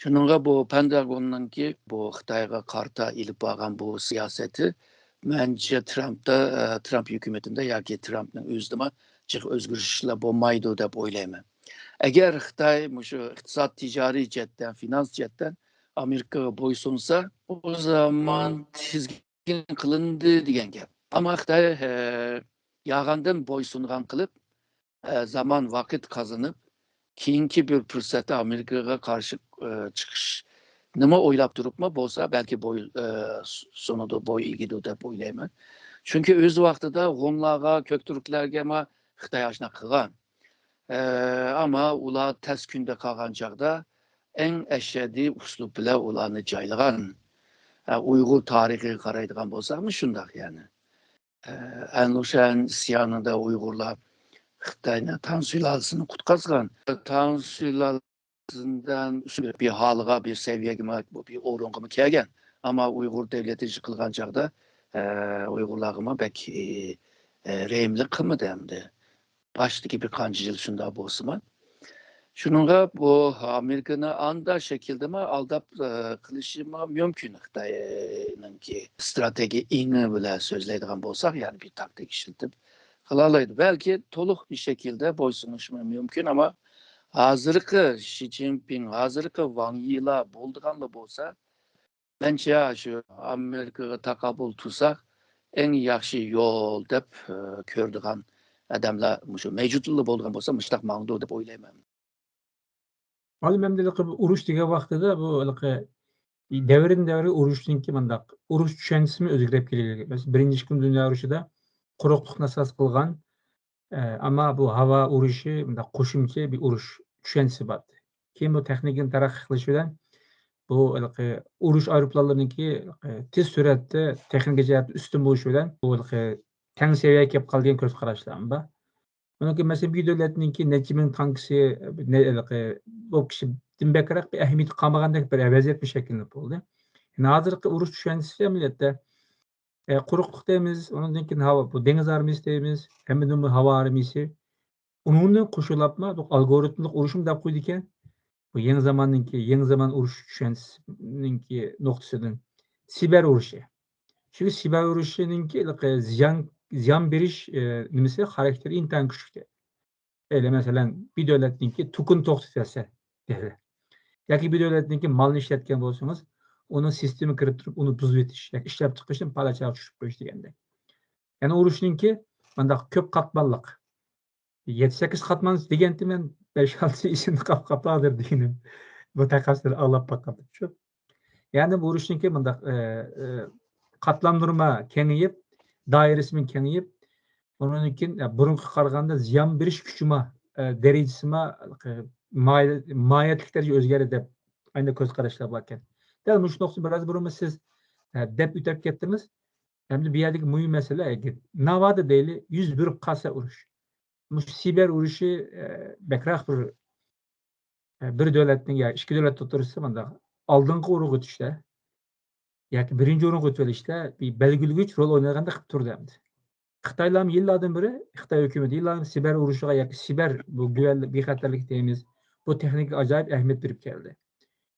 شۇنىڭغا بۇ پېنتاگوننىڭكى بۇ خىتايغا قارىتا ئېلىپ بارغان بۇ سىياسىتى، مەنچە، ترامپتا، ئە، ترامپ ھۆكۈمىتىدە ياكى ترامپنىڭ ئۆزىدىمۇ جىق ئۆزگىرىشلەر بولمايدۇ دەپ ئويلايمەن. ئەگەر خىتاي مۇشۇ ئىقتىساد، تىجارىي جەھەتتىن، فىنانس جەھەتتىن ئامېرىكىغا بويسۇنسا، ئۇ زامان تىزگىن قىلىندى دېگەن گەپ. ئەمما خىتاي، ئە، يالغاندىن بويسۇنغان قىلىپ، ئە، زامان، ۋاقىت قازىنىپ، كېيىنكى بىر پۇرسەتتە ئامېرىكىغا قارشى، ئە، چىقىشنىمۇ ئويلاپ تۇرۇپمۇ بولسا، بەلكى بوي، ئە، سۇنىدۇ، بوي ئېگىدۇ دەپ ئويلايمەن. چۈنكى ئۆز ۋاقتىدا ھونلارغا، كۆكتۈركلەرگىمۇ خىتاي ئاشۇنداق قىلغان. ئە، ئەمما ئۇلار تەس كۈندە قالغان چاغدا ئەڭ ئەشەددىي ئۇسلۇب بىلەن ئۇلارنى جايلىغان. ئە، ئۇيغۇر تارىخىغا قارايدىغان بولساقمۇ شۇنداق يەنى. ئە، ئەنلۇشەن ئىسيانىدا ئۇيغۇرلار خىتاينىڭ تاڭ سۇلالىسىنى قۇتقازغان. تاڭ سۇلالىسىدىن بىر ھالغا، بىر سەۋىيەگىمۇ، بىر ئورۇنغىمۇ كەلگەن. ئەمما ئۇيغۇر دۆلىتى يىقىلغان چاغدا، ئە، ئۇيغۇرلارغىمۇ بەك، ئە، رەھىملىك قىلمىدى ئەمدى. باشتىكى بىر قانچە يىل شۇنداق بولسىمۇ. شۇنىڭغا بۇ ئامېرىكىنى ئاندا شەكىلدىمۇ ئالداپ، ئە، قىلىشىمۇ مۇمكىن خىتاينىڭكى ئىستراتېگىيە ئېڭى بىلەن سۆزلەيدىغان بولساق، يەنى بىر تاكتىك ئىشلىتىپ قىلالايدۇ. بەلكى تولۇق بىر شەكىلدە بويسۇنۇشىمۇ مۇمكىن، ئەمما ھازىرقى شى جىنپىڭ، ھازىرقى ۋاڭ يىلار بولىدىغانلا بولسا، مەنچە شۇ ئامېرىكىغا تاقابىل تۇرساق، ئەڭ ياخشى يول دەپ، ئە، كۆرىدىغان ئادەملەر مۇشۇ مەۋجۇتلا بولىدىغان بولسا، مۇشۇنداق ماڭىدۇ دەپ ئويلايمەن. مۇئەللىم، ئەمدى ھېلىقى ئۇرۇش دېگەن ۋاقتىدا بۇ ھېلىقى دەۋردىن دەۋرگە ئۇرۇشنىڭكى مۇنداق ئۇرۇش چۈشەنچىسىمۇ ئۆزگىرىپ كېلىۋاتىدۇ. مەسىلەن، بىرىنچى كۈن دۇنيا ئۇرۇشىدا قۇرۇقلۇقنى ئاساس قىلغان، ئە، ئەمما بۇ ھاۋا ئۇرۇشى مۇنداق قوشۇمچە بىر ئۇرۇش چۈشەنچىسى بار. كېيىن بۇ تېخنىكىنى تەرەققىي قىلىش بىلەن بۇ ھېلىقى ئۇرۇش ئايروپىلانلىرىنىڭكى ھېلىقى تېز سۈرئەتتە تېخنىكا جەھەتتە ئۈستۈن بولۇشى بىلەن بۇ ھېلىقى تەڭ سەۋىيەگە كېلىپ قالغان كۆز قاراشلارمۇ بار. ئۇنىڭكى مەسىلەن، بىر دۆلەتنىڭكى نەچچە مىڭ تانكىسى، نە-، ھېلىقى بۇ كىشىدىن بەكرەك بىر ئەھمىيىتى قالمىغاندەك بىر ۋەزىيەت شەكىللىنىپ بولدى. يەنى ھازىرقى ئۇرۇش چۈشەنچىسى ئەمەلىيەتتە، ئە، قۇرۇقلۇق دەيمىز، ئۇنىڭدىن كېيىن ھاۋا، بۇ دېڭىز ئارمىيىسى دەيمىز، ھەممىدىن بۇ ھاۋا ئارمىيىسى. ئۇنىڭدىن قوشۇلۇپمۇ بۇ ئالگورىتملىق ئۇرۇشمۇ دەپ قويىدىكەن. بۇ يېڭى زاماننىڭكى، يېڭى زامان ئۇرۇش چۈشەنچىسىنىڭكى نۇقتىسىدىن سىبېر ئۇرۇشى. چۈنكى سىبېر ئۇرۇشىنىڭكى ھېلىقى زىيان، زىيان بېرىش، ئە، نېمىسى، خاراكتېرى ئىنتايىن كۈچلۈكتە. ئەگەر مەسىلەن، بىر دۆلەتنىڭكى توكىنى توختىتىۋەتسە، دېدى. ياكى بىر دۆلەتنىڭكى مالنى ئىشلەتكەن بولسىڭىز، ئۇنىڭ سىستېمىغا كىرىپ تۇرۇپ، ئۇنى بۇزۇۋېتىش ياكى ئىشلەپچىقىرىشتىن پالاچاغا چۈشۈرۈپ قويۇش دېگەندەك. يەنى ئۇرۇشنىڭكى مانداق كۆپ قاتمانلىق. يەتتە، سەككىز قاتمان دېگەنتى مەن، بەش، ئالتىسى ئېسىمدە قاپقاپلا ھازىر دېگىنىم. بۇ تەقەسسۇر ئاڭلاپ باققاندا شۇ. يەنى بۇ ئۇرۇشنىڭكى مۇنداق، ئە، ئە، قاتلاملىرىمۇ كېڭىيىپ، دائىرىسىمۇ كېڭىيىپ، ئۇنىڭدىن كېيىن، ئە، بۇرۇنقىغا قارىغاندا زىيان بېرىش كۈچىمۇ، ئە، دەرىجىسىمۇ، ئە، ماھىيەتلىك دەرىجىدە ئۆزگەردى دەپ ئاينى كۆز قاراشلار باركەن. دەل مۇشۇ نۇقتىنى بىراز بۇرۇنمۇ سىز ئە، دەپ ئۆتۈپ كەتتىمىز. ئەمدى بۇ يەردىكى مۇھىم مەسىلە، ئەگەر ناۋادا دەيلى، يۈز بېرىپ قالسا ئۇرۇش. مۇشۇ سىبەر ئۇرۇشى، ئە، بەكرەك بىر، ئە، بىر دۆلەتنىڭ يا ئىككى دۆلەت ئوتتۇرىسىدا مۇنداق ئالدىنقى ئورۇنغا ئۆتۈشتە ياكى بىرىنچى ئورۇنغا ئۆتۈۋېلىشتە بىر بەلگىلىگۈچ رول ئوينايدىغاندەك قىلىپ تۇرىدۇ ئەمدى. خىتايلارمۇ يىللاردىن بېرى، خىتاي ھۆكۈمىتى يىللاردىن سىبەر ئۇرۇشىغا ياكى سىبەر بۇ گۈۋەنلىك، بىخەتەرلىك دەيمىز، بۇ تېخنىكىغا ئاجايىپ ئەھمىيەت بېرىپ كەلدى.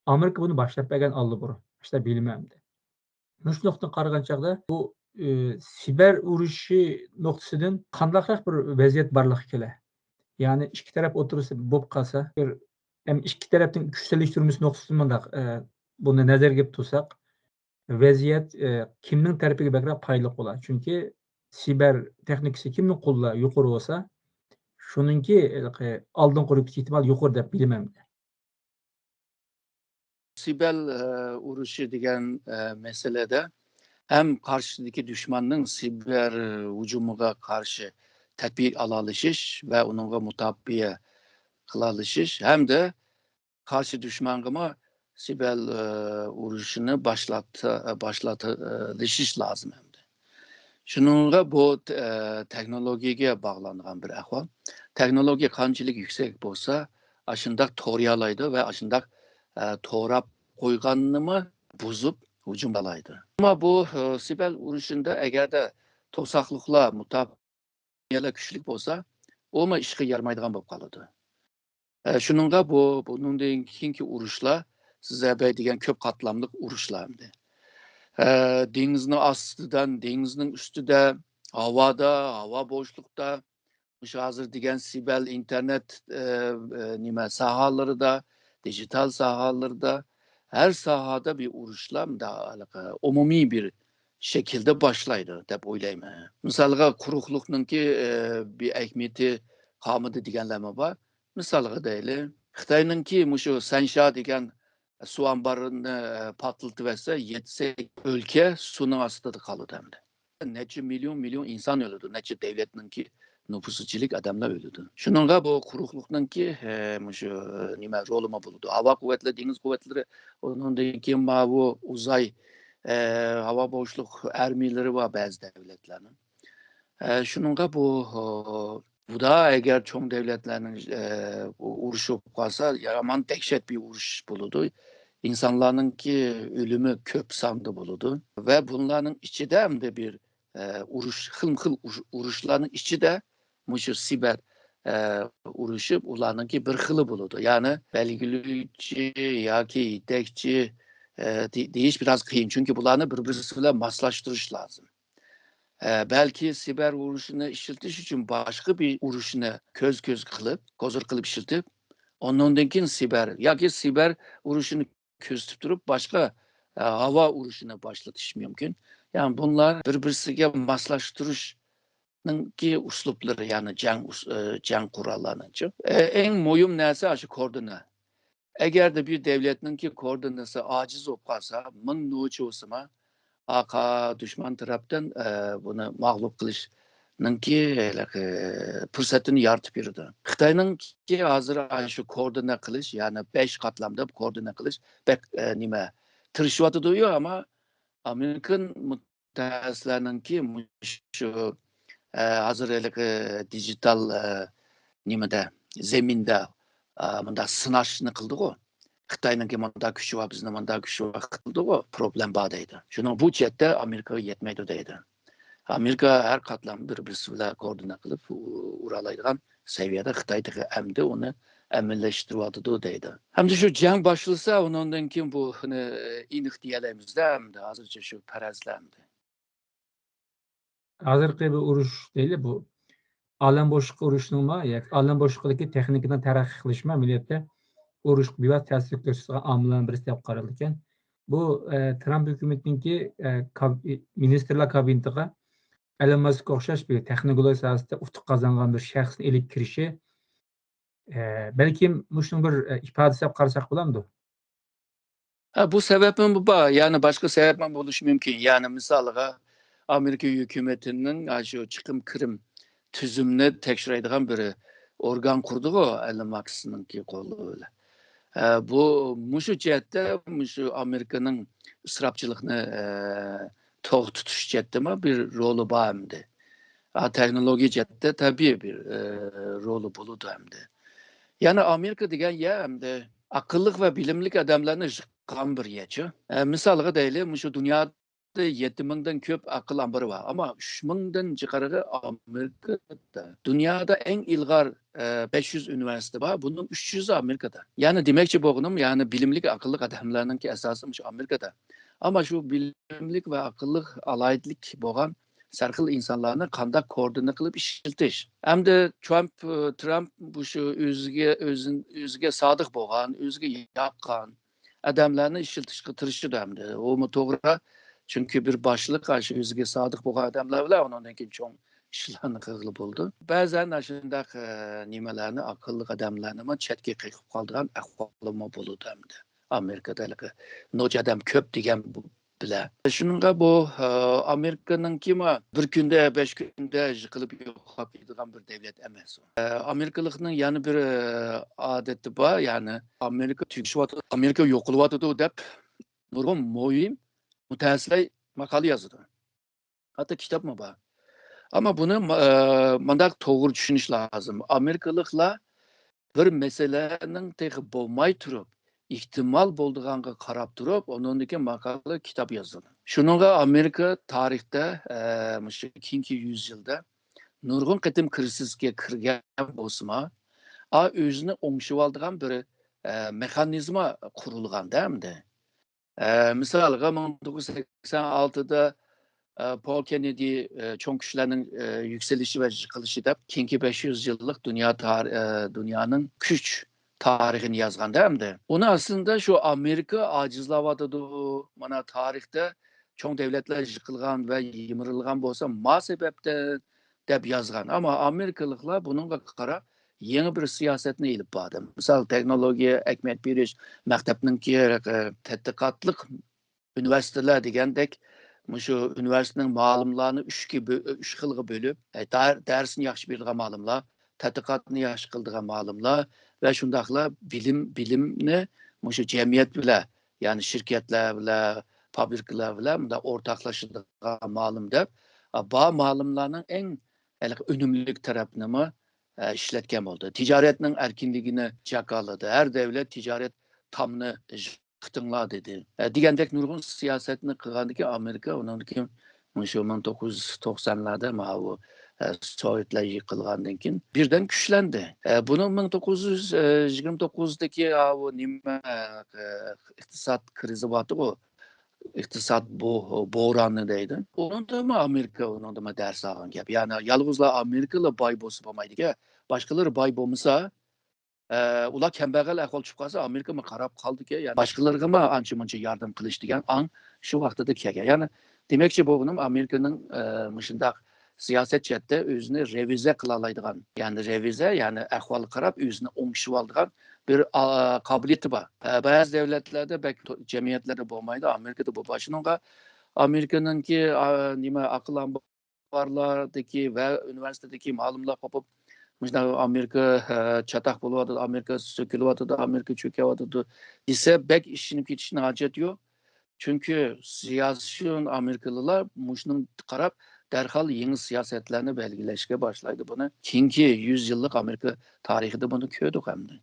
ئامېرىكا بۇنى باشلاپ بەرگەن ئاللىبۇرۇن. باشلاپ بىلمەمدى. مۇشۇ نۇقتىدىن قارىغان چاغدا بۇ، ئى، سىبەر ئۇرۇشى نۇقتىسىدىن قانداقراق بىر ۋەزىيەت بارلىققا كېلە؟ يەنى ئىككى تەرەپ ئوتتۇرىسىدا بولۇپ قالسا، بىر، ھەم ئىككى تەرەپنىڭ كۈچ سېلىشتۇرمىسى نۇقتىسىدىن مۇنداق، ئى، بۇنى نەزەرگە ئېلىپ تۇرساق، ۋەزىيەت، ئى، كىمنىڭ تەرىپىگە بەكرەك پايدىلىق بولا؟ چۈنكى سىبەر تېخنىكىسى كىمنىڭ قولىدا يۇقىرى بولسا، شۇنىڭكى، ھېلىقى ئالدىنقى ئورۇنغا ئېھتىمال يۇقىرى دەپ بىلىمەن. سىبەر، ئە، ئۇرۇشى دېگەن، ئە، مەسىلىدە ھەم قارشىدىكى دۈشمەننىڭ سىبەر ھۇجۇمىغا قارشى تەدبىر ئالالىشىش ۋە ئۇنىڭغا مۇداپىئە قىلالىشىش ھەمدە قارشى دۈشمەنگىمۇ سىبەر، ئە، ئۇرۇشىنى باشلات-، باشلىتىلىشىش لازىم ئەمدى. شۇنىڭغا بۇ، ئە، تېخنولوگىيەگە باغلانغان بىر ئەھۋال. تېخنولوگىيە قانچىلىك يۈكسەك بولسا، ئاشۇنداق تورايالايدۇ ۋە ئاشۇنداق، ئە، توراپ قويغاننىمۇ بۇزۇپ ھۇجۇم قىلالايدۇ. ئەمما بۇ، ئە، سىبەر ئۇرۇشىدا ئەگەردە توساقلىقلار، مۇداپىئەلەر كۈچلۈك بولسا، ئۇمۇ ئىشقا يارىمايدىغان بولۇپ قالىدۇ. ئە، شۇنىڭغا بۇ، بۇنىڭدىن كېيىنكى ئۇرۇشلار، سىز ھەبەي دېگەن كۆپ قاتلاملىق ئۇرۇشلار ئەمدى. ئە، دېڭىزنىڭ ئاستىدىن، دېڭىزنىڭ ئۈستىدە، ھاۋادا، ھاۋا بوشلۇقتا، مۇشۇ ھازىر دېگەن سىبەر، ئىنتېرنېت، ئە، ئە، نېمە ساھەلىرىدە، دىجىتال ساھەلىرىدە، ھەر ساھەدە بىر ئۇرۇشلار مۇنداق، ھېلىقى، ئومۇمىي بىر شەكىلدە باشلايدۇ دەپ ئويلايمەن. مىسالغا، قۇرۇقلۇقنىڭكى، ئە، بىر ئەھمىيىتى قالمىدى دېگەنلەرمۇ بار. مىسالغا دەيلى، خىتاينىڭكى مۇشۇ سەنشيا دېگەن سۇ ئامبىرىنى، ئە، پارتلىتىۋەتسە، يەتتە سەككىز ئۆلكە سۇنىڭ ئاستىدا قالىدۇ ئەمدى. نەچچە مىليون، مىليون ئىنسان ئۆلىدۇ، نەچچە دۆلەتنىڭكى نوپۇسى جىلىك ئادەملەر ئۆلىدۇ. شۇنىڭغا بۇ قۇرۇقلۇقنىڭكى، ئە، مۇشۇ نېمە رولىمۇ بولىدۇ. ھاۋا قۇۋۋەتلىرى، دېڭىز قۇۋۋەتلىرى، ئۇنىڭدىن كېيىن ماۋۇ ئۇزاي، ئە، ھاۋا بوشلۇق ئارمىيەلىرى بار بەزى دۆلەتلەرنىڭ. ئە، شۇنىڭغا بۇ، ئۇ، بۇدا ئەگەر چوڭ دۆلەتلەرنىڭ، ئە، ئۇ-، ئۇرۇشى بولۇپ قالسا، يامان دەھشەت بىر ئۇرۇش بولىدۇ. ئىنسانلارنىڭكى ئۆلۈمى كۆپ ساندا بولىدۇ. ۋە بۇلارنىڭ ئىچىدە ئەمدى بىر، ئە، ئۇرۇش، خىلمۇ خىل ئۇرۇش-، ئۇرۇشلارنىڭ ئىچىدە مۇشۇ سىبەر، ئە، ئۇرۇشى ئۇلارنىڭكى بىر خىلى بولىدۇ. يەنى بەلگىلىگۈچى ياكى يېتەكچى، ئە، دې-، دېيىش بىراز قىيىن. چۈنكى بۇلارنى بىر-بىرسى بىلەن ماسلاشتۇرۇش لازىم. ئە، بەلكى سىبەر ئۇرۇشىنى ئىشلىتىش ئۈچۈن باشقا بىر ئۇرۇشنى كۆز-كۆز قىلىپ، گۇزۇر قىلىپ ئىشلىتىپ، ئۇنىڭدىن كېيىن سىبەر ياكى سىبەر ئۇرۇشىنى كۆزىتىپ تۇرۇپ، باشقا، ئە، ھاۋا ئۇرۇشىنى باشلىتىش مۇمكىن. يەنى بۇلار بىر-بىرسىگە ماسلاشتۇرۇشنىڭكى ئۇسلۇبلىرى، يەنى جەڭ ئۇس-، ئە، جەڭ قوراللارنىڭچۇ. ئە، ئەڭ مۇھىم نەرسە ئاشۇ كوردىنا. ئەگەردە بىر دۆلەتنىڭكى كوردىنىسى ئاجىز بولۇپ قالسا، مىڭ نوچى بولسىمۇ، ئارقا دۈشمەن تەرەپتىن، ئە، بۇنى مەغلۇپ قىلىشنىڭكى ھېلىقى پۇرسەتنى يارىتىپ بېرىدۇ. خىتاينىڭكى ھازىر ئاشۇ كوردىنا قىلىش، يەنى بەش قاتلامدا كوردىنا قىلىش بەك، ئە، نېمە، تىرىشىۋاتىدۇ، ئەمما ئامېرىكان مۇتەخەسسىسلەرنىڭكى مۇشۇ، ئە، ھازىر ھېلىقى دىجىتال، ئە، نېمىدە، زېمىندا، ئە، مۇنداق سىناشنى قىلدىغۇ. خىتاينىڭكى مۇنداق كۈچى بار، بىزنىڭ مۇنداق كۈچى بار قىلدىغۇ، پروبلېم بار دەيدۇ. شۇنىڭ بۇ جەھەتتە ئامېرىكىغا يەتمەيدۇ دەيدۇ. ئامېرىكا ھەر قاتلام بىر-بىرسى بىلەن كوردىنا قىلىپ ئۇ-، ئۇرالايدىغان سەۋىيەدە، خىتاي تېخى ئەمدى ئۇنى ئەمەلىيلەشتۈرۈۋاتىدۇ دەيدۇ. ئەمدى شۇ جەڭ باشلىسا، ئۇنىڭدىن كېيىن بۇنى ئېنىق دېيەلەيمىز-دە، ئەمدى ھازىرچە شۇ پەرەزلەر ئەمدى. ھازىرقى بۇ ئۇرۇش دەيلى، بۇ ئالەم بوشلۇقى ئۇرۇشىنىڭمۇ ياكى ئالەم بوشلۇقىدىكى تېخنىكىنىڭ تەرەققىي قىلىشىمۇ ئەمەلىيەتتە ئۇرۇشقا بىۋاسىتە تەسىر كۆرسىتىدىغان ئامىللارنىڭ بىرسى دەپ قارىلىدىكەن. بۇ، ئە، ترامپ ھۆكۈمىتىنىڭكى، ئە، كاب-، مىنىستىرلار كابىنېتىغا ئېلون ماسكقا ئوخشاش بىر تېخنولوگىيە ساھەسىدە ئۇتۇق قازانغان بىر شەخسنى ئېلىپ كىرىشى، ئە، بەلكىم مۇشۇنىڭ بىر، ئە، ئىپادىسى دەپ قارىساق بولامدۇ؟ ھە، بۇ سەۋەبمۇ بار، يەنى باشقا سەۋەبمۇ بولۇشى مۇمكىن. يەنى مىسالىغا، ئامېرىكا ھۆكۈمىتىنىڭ ئاشۇ چىقىم كىرىم تۈزۈمىنى تەكشۈرەيدىغان بىر ئورگان قۇردىغۇ، ئېلون ماسكنىڭكى قولى بىلەن. ئە، بۇ، مۇشۇ جەھەتتە مۇشۇ ئامېرىكىنىڭ ئىسراپچىلىقنى، ئە، توختىتىش جەھەتتىمۇ بىر رولى بار ئەمدى. ئا، تېخنولوگىيە جەھەتتە تەبىئىي بىر، ئە، رولى بولىدۇ ئەمدى. يەنى ئامېرىكا دېگەن يەر ئەمدى ئەقىللىق ۋە بىلىملىك ئادەملەرنى يىغقان بىر يەرچۇ. ئە، مىسالغا دەيلى، مۇشۇ دۇنيادا يەتتە مىڭدىن كۆپ ئەقىل ئامبىرى بار، ئەمما ئۈچ مىڭدىن جىقارىغى ئامېرىكىدا. دۇنيادا ئەڭ ئىلغار، ئە، بەش يۈز ئۇنىۋېرسىتېت بار، بۇنىڭ ئۈچ يۈزى ئامېرىكىدا. يەنى دېمەكچى بولغىنىم، يەنى بىلىملىك، ئەقىللىق ئادەملەرنىڭكى ئاساسى مۇشۇ ئامېرىكىدا. ئەمما شۇ بىلىملىك ۋە ئەقىللىق، ئالاھىدىلىك بولغان سەرخىل ئىنسانلارنى قانداق كوردىنە قىلىپ ئىشلىتىش؟ ئەمدى ترامپ، ترامپ بۇ شۇ ئۆزىگە، ئۆزىن-، ئۆزىگە سادىق بولغان، ئۆزىگە ياققان ئادەملەرنى ئىشلىتىشقا تىرىشىدۇ ئەمدى. ئۇمۇ توغرا. چۈنكى بىر باشلىق ئاشۇ ئۆزىگە سادىق بولغان ئادەملەر بىلەن ئۇنىڭدىن كېيىن چوڭ ئىشلارنى قىلغىلى بولىدۇ. بەزەن ئاشۇنداق، ئە، نېمىلەرنى، ئاقىللىق ئادەملەرنىمۇ چەتكە قېقىپ قالىدىغان ئەھۋالمۇ بولىدۇ ئەمدى. ئامېرىكىدا ھېلىقى نوچى ئادەم كۆپ دېگەن بۇ بىلەن. شۇنىڭغا بۇ، ئە، ئامېرىكىنىڭكىمۇ بىر كۈندە، بەش كۈندە يىقىلىپ يوقاپ كېتىدىغان بىر دۆلەت ئەمەس ئۇ. ئە، ئامېرىكىلىقنىڭ يەنە بىر، ئە، ئادىتى بار، يەنى ئامېرىكا تۈگىشىۋاتىدۇ، ئامېرىكا يوقىلىۋاتىدۇ دەپ نۇرغۇن مۇھىم مۇتەخەسسىسلەر ماقالە يازىدۇ. ھەتتا كىتابمۇ بار. ئەمما بۇنى، ئە، مۇنداق توغرا چۈشىنىش لازىم. ئامېرىكىلىقلار بىر مەسىلىنىڭ تېخى بولماي تۇرۇپ، ئېھتىمال بولىدىغانغا قاراپ تۇرۇپ، ئۇنىڭدىن كېيىن ماقالە، كىتاب يازىدۇ. شۇنىڭغا ئامېرىكا تارىختا، ئە، مۇشۇ كېيىنكى يۈز يىلدا نۇرغۇن قېتىم كىرىزىسكە كىرگەن بولسىمۇ، ئا، ئۆزىنى ئوڭشىۋالىدىغان بىر، ئە، مېخانىزما قۇرۇلغاندا ئەمدى. ئە، مىسالغا، مىڭ توققۇز يۈز سەكسەن ئالتىدا، ئە، پول كېننېدى، ئە، چوڭ كۈچلەرنىڭ، ئە، يۈكسىلىشى ۋە يىقىلىشى دەپ، كېيىنكى بەش يۈز يىللىق دۇنيا تار-، ئە، دۇنيانىڭ كۈچ تارىخىنى يازغاندا ئەمدى. ئۇنى ئەسلىدە شۇ ئامېرىكا ئاجىزلاۋاتىدۇ، مانا، تارىختا چوڭ دۆلەتلەر يىقىلغان ۋە يىمىرىلغان بولسا، ما سەۋەبتىن دەپ يازغان. ئەمما ئامېرىكىلىقلار بۇنىڭغا قاراپ يېڭى بىر سىياسەتنى ئېلىپ باردى. مىسال، تېخنولوگىيە ئەھمىيەت بېرىش، مەكتەپنىڭكى، ئە، تەتقىقاتلىق ئۇنىۋېرسىتېتلار دېگەندەك، مۇشۇ ئۇنىۋېرسىتېتنىڭ مۇئەللىملارنى ئۈچكە بۆ-، ئۈچ خىلغا بۆلۈپ، ئە، دەر-، دەرسنى ياخشى بېرىدىغان مۇئەللىملار، تەتقىقاتنى ياخشى قىلىدىغان مۇئەللىملار ۋە شۇنداقلا بىلىم، بىلىمنى مۇشۇ جەمئىيەت بىلەن، يەنى شىركەتلەر بىلەن، فابرىكىلار بىلەن مۇنداق ئورتاقلىشىدىغان مۇئەللىم دەپ، ئا، بار مۇئەللىملارنىڭ ئەڭ ھېلىقى ئۈنۈملۈك تەرەپنىمۇ، ئە، ئىشلەتكەن بولدى. تىجارەتنىڭ ئەركىنلىكىنى جاكارلىدى. ھەر دۆلەت تىجارەت تامنى يىقىتىڭلار دېدى. ئە، دېگەندەك نۇرغۇن سىياسەتنى قىلغاندىن كېيىن ئامېرىكا ئۇنىڭدىن كېيىن مۇشۇ مىڭ توققۇز يۈز توقسانلاردا ماۋۇ، ئە، سوۋېتلار يىقىلغاندىن كېيىن بىردەن كۈچلەندى. ئە، بۇنىڭ مىڭ توققۇز يۈز يىگىرمە توققۇزدىكى ئاۋۇ نېمە، ئە، ئىقتىساد كىرىزى بارتىغۇ، ئىقتىساد بو-، بورانى دەيدۇ. ئۇنىڭدىمۇ ئامېرىكا ئۇنىڭدىمۇ دەرس ئالغان گەپ. يەنى يالغۇزلا ئامېرىكىلا باي بولسا بولمايدىكەن. باشقىلىرى باي بولمىسا، ئە، ئۇلار كەمبەغەل ئەھۋال چۈشۈپ قالسا، ئامېرىكىمۇ قاراپ قالىدىكەن. يەنى باشقىلىرىغىمۇ ئانچە مۇنچە ياردەم قىلىش دېگەن ئاڭ شۇ ۋاقتىدا كەلگەن. يەنى دېمەكچى بولغىنىم، ئامېرىكىنىڭ، ئە، مۇشۇنداق سىياسەت جەھەتتە ئۆزىنى رېۋىزە قىلالايدىغان، يەنى رېۋىزە، يەنى ئەھۋالغا قاراپ ئۆزىنى ئوڭشىۋالىدىغان بىر، ئا، قابىلىيىتى بار. ئە، بەزى دۆلەتلەردە بەك تو-، جەمئىيەتلەردە بولمايدۇ، ئامېرىكىدا بۇ بار. شۇنىڭغا ئامېرىكىنىڭكى، ئا، نېمە، ئاقىل ئامبارلاردىكى ۋە ئۇنىۋېرسىتېتتىكى مۇئەللىملەر قوپۇپ، مۇشۇنداق ئامېرىكا، ئە، چاتاق بولۇۋاتىدۇ، ئامېرىكا سۆكۈلۈۋاتىدۇ، ئامېرىكا چۆكۈۋاتىدۇ دېسە، بەك ئىشىنىپ كېتىشنىڭ ھاجەت يوق. چۈنكى سىياسىيون ئامېرىكىلىلار مۇشۇنىڭغا قاراپ دەرھال يېڭى سىياسەتلەرنى بەلگىلەشكە باشلايدۇ. بۇنى كېيىنكى يۈز يىللىق ئامېرىكا تارىخىدا بۇنى كۆردۇق ئەمدى.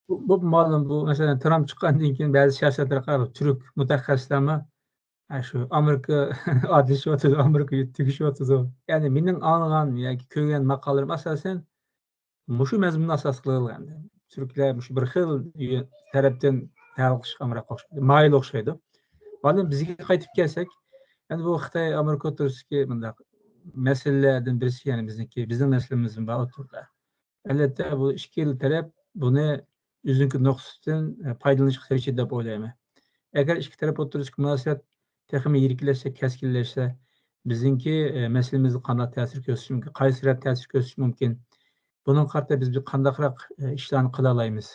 بۇ، بۇ مەلۇم، بۇ، مەسىلەن، ترامپ چىققاندىن كېيىن بەزى سىياسەتلەرگە قاراپ تۈرك مۇتەخەسسىسلەرمۇ، ھە، شۇ ئامېرىكا ئادىللىشىۋاتىدۇ، ئامېرىكا تۈگىشىۋاتىدۇ. يەنى مېنىڭ ئاڭلىغان ياكى كۆرگەن ماقالىلىرىم ئاساسەن مۇشۇ مەزمۇننى ئاساس قىلغان. تۈركلەر مۇشۇ بىر خىل يۆ-، تەرەپتىن ھەل قىلىشقا ئامراق ئوخشايدۇ، مايىل ئوخشايدۇ. مۇئەللىم، بىزگە قايتىپ كەلسەك، يەنى بۇ خىتاي ئامېرىكا ئوتتۇرىسىدىكى مۇنداق مەسىلىلەردىن بىرسى، يەنى بىزنىڭكى، بىزنىڭ مەسىلىمىزمۇ بار ئوتتۇرىدا. ئەلۋەتتە، بۇ ئىككىلا تەرەپ بۇنى ئۆزىنىڭكى نۇقتىسىدىن، ئە، پايدىلىنىشقا تىرىشىدۇ دەپ ئويلايمەن. ئەگەر ئىككى تەرەپ ئوتتۇرىسىدىكى مۇناسىۋەت تېخىمۇ يىرىكلەشسە، كەسكىنلەشسە، بىزنىڭكى، ئە، مەسىلىمىزگە قانداق تەسىر كۆرسىتىشى مۇمكىن، قايسى تەرەپ تەسىر كۆرسىتىشى مۇمكىن؟ بۇنىڭغا قارىتا بىز بىر قانداقراق، ئە، ئىشلارنى قىلالايمىز؟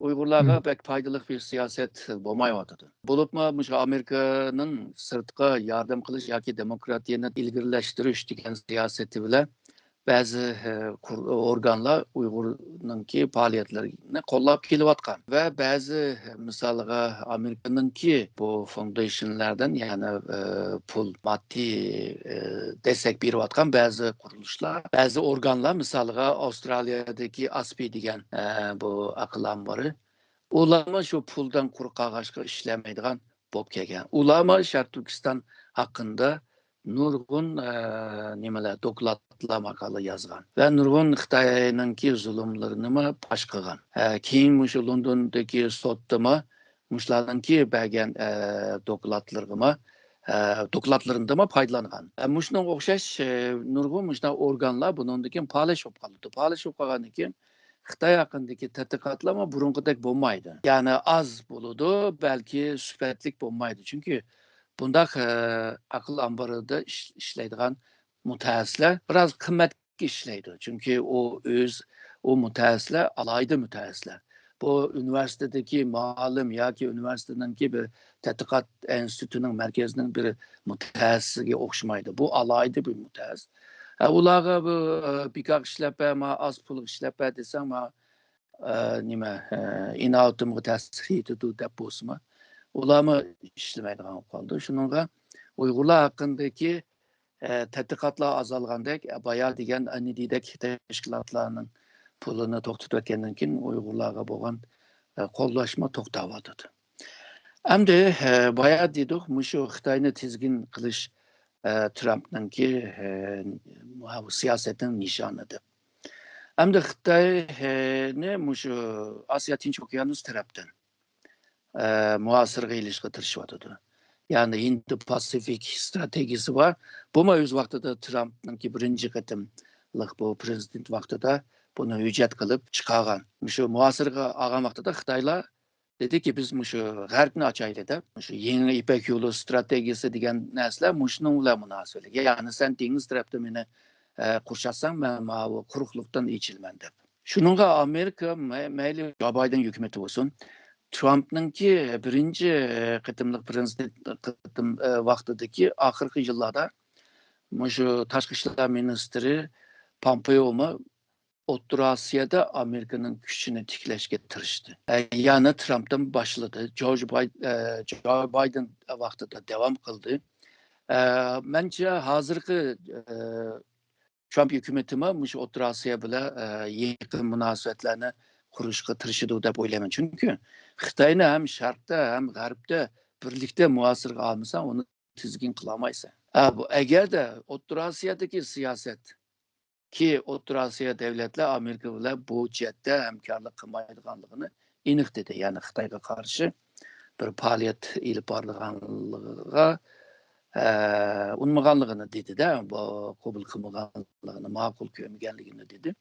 ئۇيغۇرلارغا بەك پايدىلىق بىر سىياسەت بولمايۋاتىدۇ. بولۇپمۇ مۇشۇ ئامېرىكىنىڭ سىرتقا ياردەم قىلىش ياكى دېموكراتىيەنى ئىلگىرىلەشتۈرۈش دېگەن سىياسىتى بىلەن بەزى، ئە، قۇر-، ئورگانلار ئۇيغۇرنىڭكى پائالىيەتلىرىنى قوللاپ كېلىۋاتقان ۋە بەزى، مىسالغا، ئامېرىكىنىڭكى بۇ فوندېيشنلاردىن، يەنى، ئە، پۇل، ماددىي، ئە، دەستەك بېرىۋاتقان بەزى قۇرۇلۇشلار، بەزى ئورگانلار، مىسالغا، ئاۋسترالىيەدىكى ئاسپى دېگەن، ئە، بۇ ئەقىل ئامبىرى، ئۇلارمۇ شۇ پۇلدىن قۇرۇق قالغاچقا ئىشلەلمەيدىغان بولۇپ كەلگەن. ئۇلارمۇ شەرقىي تۈركىستان ھەققىدە نۇرغۇن، ئە، نېمىلەر، دوكلاتلار، ماقالە يازغان ۋە نۇرغۇن خىتاينىڭكى زۇلۇملىرىنىمۇ پاش قىلغان. ئە، كېيىن مۇشۇ لوندوندىكى سوتتىمۇ مۇشۇلارنىڭكى بەرگەن، ئە، دوكلاتلىرىغىمۇ، ئە، دوكلاتلىرىدىنمۇ پايدىلانغان. ئە، مۇشۇنىڭغا ئوخشاش، ئە، نۇرغۇن مۇشۇنداق ئورگانلار بۇنىڭدىن كېيىن پالەچ بولۇپ قالىدۇ. پالەچ بولۇپ قالغاندىن كېيىن خىتاي ھەققىدىكى تەتقىقاتلارمۇ بۇرۇنقىدەك بولمايدۇ. يەنى ئاز بولىدۇ، بەلكى سۈپەتلىك بولمايدۇ. چۈنكى بۇنداق، ئە، ئەقىل ئامبىرىدا ئىش-، ئىشلەيدىغان مۇتەخەسسىسلەر بىراز قىممەتكە ئىشلەيدۇ. چۈنكى ئۇ ئۆز، ئۇ مۇتەخەسسىسلەر ئالاھىدە مۇتەخەسسىسلەر. بۇ ئۇنىۋېرسىتېتتىكى مۇئەللىم ياكى ئۇنىۋېرسىتېتنىڭكى بىر تەتقىقات ئىنستىتۇتىنىڭ، مەركەزنىڭ بىر مۇتەخەسسىسىگە ئوخشىمايدۇ. بۇ ئالاھىدە بىر مۇتەخەسسىس. ئە، ئۇلارغا بۇ، ئە، بىكار ئىشلەپ بەر، ما ئاز پۇلغا ئىشلەپ بەر دېسەڭ، ما، ئە، نېمە، ئە، ئىناۋىتىمغا تەسىر يېتىدۇ دەپ بولسىمۇ، ئۇلارمۇ ئىشلىمەيدىغان بولۇپ قالدى. شۇنىڭغا ئۇيغۇرلار ھەققىدىكى، ئە، تەتقىقاتلار ئازالغاندەك، ئە، بايا دېگەن ئەنىدىدەك تەشكىلاتلارنىڭ پۇلىنى توختىتىۋەتكەندىن كېيىن ئۇيغۇرلارغا بولغان، ئە، قوللاشمۇ توختاۋاتىدۇ. ئەمدى، ئە، بايا دېدۇق، مۇشۇ خىتاينى تىزگىن قىلىش، ئە، ترامپنىڭكى، ئە، ماۋۇ سىياسەتنىڭ نىشانى دەپ. ئەمدى خىتاينى مۇشۇ ئاسىيا تىنچ ئوكيانۇس تەرەپتىن، ئە، مۇھاسىرىگە ئېلىشقا تىرىشىۋاتىدۇ. يەنى ھىندى پاسىفىك ستراتېگىيىسى بار. بۇمۇ ئۆز ۋاقتىدا ترامپنىڭكى بىرىنچى قېتىملىق بۇ پرېزىدېنت ۋاقتىدا بۇنى ھۆججەت قىلىپ چىقارغان. مۇشۇ مۇھاسىرىگە ئالغان ۋاقتىدا خىتايلار دېدىكى، بىز مۇشۇ غەربنى ئاچايلى دەپ، مۇشۇ يېڭى يىپەك يولى ستراتېگىيىسى دېگەن نەرسىلەر مۇشۇنىڭ بىلەن مۇناسىۋەتلىك. يەنى سەن دېڭىز تەرەپتە مېنى، ئە، قۇرشاتساڭ، مەن ماۋۇ قۇرۇقلۇقتىن ئېچىلىمەن دەپ. شۇنىڭغا ئامېرىكا مەي-، مەيلى جو بايدېن ھۆكۈمىتى بولسۇن، ترامپنىڭكى بىرىنچى قېتىملىق پرېزىدېنت قېتىم، ئە، ۋاقتىدىكى ئاخىرقى يىللاردا مۇشۇ تاشقى ئىشلار مىنىستىرى پامپېئومۇ ئوتتۇرا ئاسىيادا ئامېرىكىنىڭ كۈچىنى تىكلەشكە تىرىشتى. ئە، يەنى ترامپتىن باشلىدى. جورج باي-، ئە، جو بايدېن ۋاقتىدا داۋام قىلدى. ئە، مەنچە ھازىرقى، ئە، ترامپ ھۆكۈمىتىمۇ مۇشۇ ئوتتۇرا ئاسىيا بىلەن، ئە، يېقىن مۇناسىۋەتلەرنى قۇرۇشقا تىرىشىدۇ دەپ ئويلايمەن. چۈنكى خىتاينى ھەم شەرقتە، ھەم غەربتە بىرلىكتە مۇھاسىرىگە ئالمىساڭ، ئۇنى تىزگىن قىلالمايسەن. ئە، بۇ، ئەگەردە ئوتتۇرا ئاسىيادىكى سىياسەت كى ئوتتۇرا ئاسىيا دۆلەتلەر ئامېرىكا بىلەن بۇ جەھەتتە ھەمكارلىق قىلمايدىغانلىقىنى ئېنىق دېدى. يەنى خىتايغا قارشى بىر پائالىيەت ئېلىپ بارىدىغانلىقىغا، ئە، ئۇنىمىغانلىقىنى دېدى-دە، بۇ قوبۇل قىلمىغانلىقىنى، ماقۇل كۆرمىگەنلىكىنى دېدى.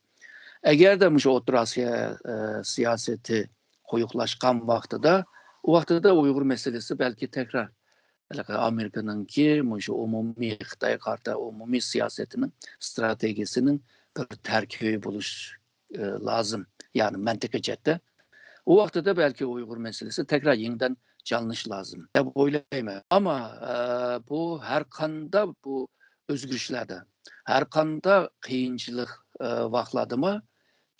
ئەگەردە مۇشۇ ئوتتۇرا ئاسىيا، ئە، سىياسىتى قويۇقلاشقان ۋاقتىدا، ئۇ ۋاقتىدا ئۇيغۇر مەسىلىسى بەلكى تەكرار ھېلىقى ئامېرىكىنىڭكى مۇشۇ ئومۇمىي خىتايغا قارىتا ئومۇمىي سىياسىتىنىڭ، ستراتېگىيىسىنىڭ بىر تەركىبى بولۇش، ئى، لازىم. يەنى مەنتىقىي جەھەتتە. ئۇ ۋاقتىدا بەلكى ئۇيغۇر مەسىلىسى تەكرار يېڭىدىن جانلىنىشى لازىم دەپ ئويلايمەن. ئەمما، ئە، بۇ ھەر قانداق بۇ ئۆزگىرىشلەردە، ھەر قانداق قىيىنچىلىق، ئە، ۋاقىتلاردىمۇ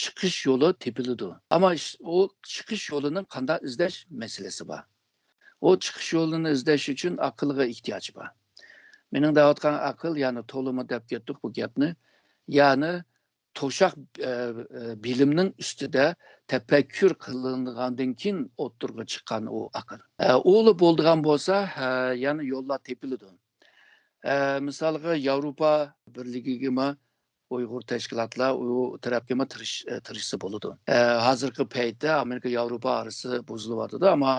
چىقىش يولى تېپىلىدۇ. ئەمما ئىش-، ئۇ چىقىش يولىنى قانداق ئىزدەش مەسىلىسى بار. ئۇ چىقىش يولىنى ئىزدەش ئۈچۈن ئەقىلگە ئېھتىياج بار. مېنىڭ دەۋاتقان ئەقىل، يەنى تولىمۇ دەپ كەتتۇق بۇ گەپنى، يەنى توشاق، ئە، ئە، بىلىمنىڭ ئۈستىدە تەپەككۇر قىلىنغاندىن كېيىن ئوتتۇرىغا چىققان ئۇ ئەقىل. ئە، ئۇلا بولىدىغان بولسا، ھە، يەنە يوللار تېپىلىدۇ. ئە، مىسالغا، ياۋروپا بىرلىكىگىمۇ ئۇيغۇر تەشكىلاتلار ئۇ تەرەپكىمۇ تىرىش-، ئە، تىرىشسا بولىدۇ. ئە، ھازىرقى پەيتتە ئامېرىكا ياۋروپا ئارىسى بۇزۇلۇۋاتىدۇ، ئەمما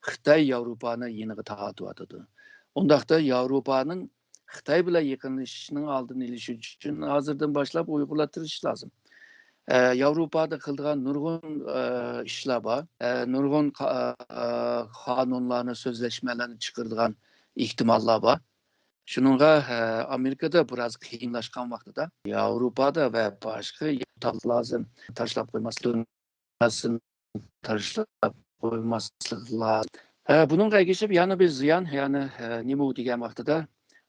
خىتاي ياۋروپانى يېنىغا تارتىۋاتىدۇ. ئۇنداقتا ياۋروپانىڭ خىتاي بىلەن يېقىنلىشىشنىڭ ئالدىنى ئېلىش ئۈچۈن ھازىردىن باشلاپ ئۇيغۇرلار تىرىشىشى لازىم. ئە، ياۋروپادا قىلىدىغان نۇرغۇن، ئە، ئىشلار بار. ئە، نۇرغۇن قا-، ئە، قانۇنلارنى، سۆزلەشمەلەرنى چىقىرىدىغان ئېھتىماللار بار. شۇنىڭغا، ئە، ئامېرىكىدا بىراز قىيىنلاشقان ۋاقتىدا ياۋروپادا ۋە باشقا يەردە لازىم تاشلاپ قويماسلىق، تاشلاپ قويماسلىق لازىم. ئە، بۇنىڭغا ئەگىشىپ يەنە بىر زىيان، يەنى، ئە، نېمە دېگەن ۋاقتىدا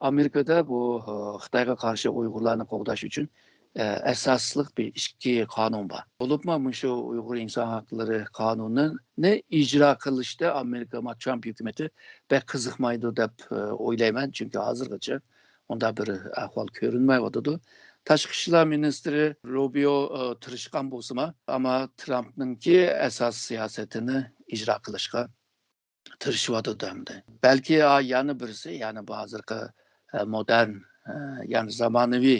ئامېرىكىدا بۇ، ئە، خىتايغا قارشى ئۇيغۇرلارنى قوغداش ئۈچۈن ئە، ئاساسلىق بىر ئىككى قانۇن بار. بولۇپمۇ مۇشۇ ئۇيغۇر ئىنسان ھەقلىرى قانۇنىنى ئىجرا قىلىشتا ئامېرىكا، ترامپ ھۆكۈمىتى بەك قىزىقمايدۇ دەپ، ئە، ئويلايمەن. چۈنكى ھازىرغىچە ئۇنداق بىر ئەھۋال كۆرۈنمەيۋاتىدۇ. تاشقى ئىشلار مىنىستىرى روبىيو، ئە، تىرىشقان بولسىمۇ، ئەمما ترامپنىڭكى ئاساسىي سىياسىتىنى ئىجرا قىلىشقا تىرىشىۋاتىدۇ ئەمدى. بەلكى، ئا، يەنە بىرسى، يەنى بۇ ھازىرقى، ئە، مودېرن، ئە، يەنى زامانىۋى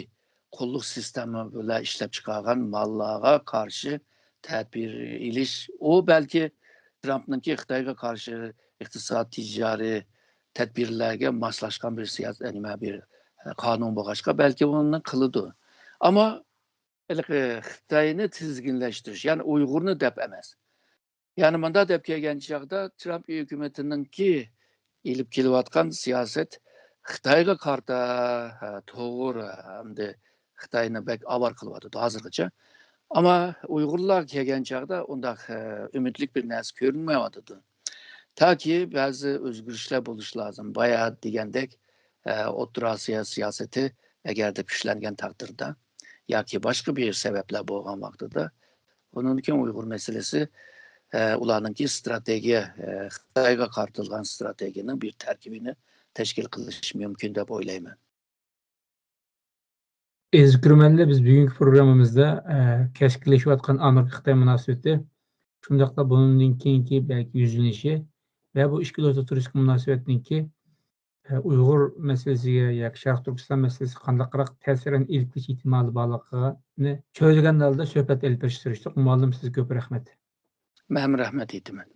قۇللۇق سىستېما بىلەن ئىشلەپ چىقارغان ماللارغا قارشى تەدبىر ئېلىش، ئۇ بەلكى ترامپنىڭكى خىتايغا قارشى ئىقتىساد، تىجارىي تەدبىرلەرگە ماسلاشقان بىر سىياسەت، نېمە، بىر، ئە، قانۇن بولغاچقا، بەلكى ئۇنى قىلىدۇ. ئەمما ھېلىقى خىتاينى تىزگىنلەشتۈرۈش، يەنى ئۇيغۇرنى دەپ ئەمەس. يەنى مۇنداق دەپ كەلگەن چاغدا، ترامپ ھۆكۈمىتىنىڭكى ئېلىپ كېلىۋاتقان سىياسەت خىتايغا قارىتا، ھە، توغرا، ئەمدى خىتاينى بەك ئاۋارە قىلىۋاتىدۇ ھازىرغىچە. ئەمما ئۇيغۇرلارغا كەلگەن چاغدا ئۇنداق، ھە، ئۈمىدلىك بىر نەرسە كۆرۈنمەيۋاتىدۇ. تاكى بەزى ئۆزگىرىشلەر بولۇشى لازىم. بايا دېگەندەك، ئە، ئوتتۇرا ئاسىيا سىياسىتى ئەگەردە كۈچلەنگەن تەقدىردە ياكى باشقا بىر سەۋەبلەر بولغان ۋاقتىدا، ئۇنىڭدىن كېيىن ئۇيغۇر مەسىلىسى، ئە، ئۇلارنىڭكى ستراتېگىيە، ئە، خىتايغا قارىتىلغان ستراتېگىيەنىڭ بىر تەركىبىنى تەشكىل قىلىشى مۇمكىن دەپ ئويلايمەن. ئەزىز كۆرۈرمەنلەر، بىز بۈگۈنكى پروگراممىمىزدا، ئە، كەسكىنلىشىۋاتقان ئامېرىكا-خىتاي مۇناسىۋىتى، شۇنداقلا بۇنىڭدىن كېيىنكى بەلكى يۈزلىنىشى ۋە بۇ ئىككى دۆلەت ئوتتۇرىسىدىكى مۇناسىۋەتنىڭكى، ئە، ئۇيغۇر مەسىلىسىگە ياكى شەرقىي تۈركىستان مەسىلىسىگە قانداقراق تەسىرىنى ئېلىپ كېلىش ئېھتىمالى بارلىقىنى چۆرىدىگەن ھالدا سۆھبەت ئېلىپ بېرىشقا تىرىشتۇق. مۇئەللىم، سىزگە كۆپ رەھمەت. مەنمۇ رەھمەت ئېيتىمەن.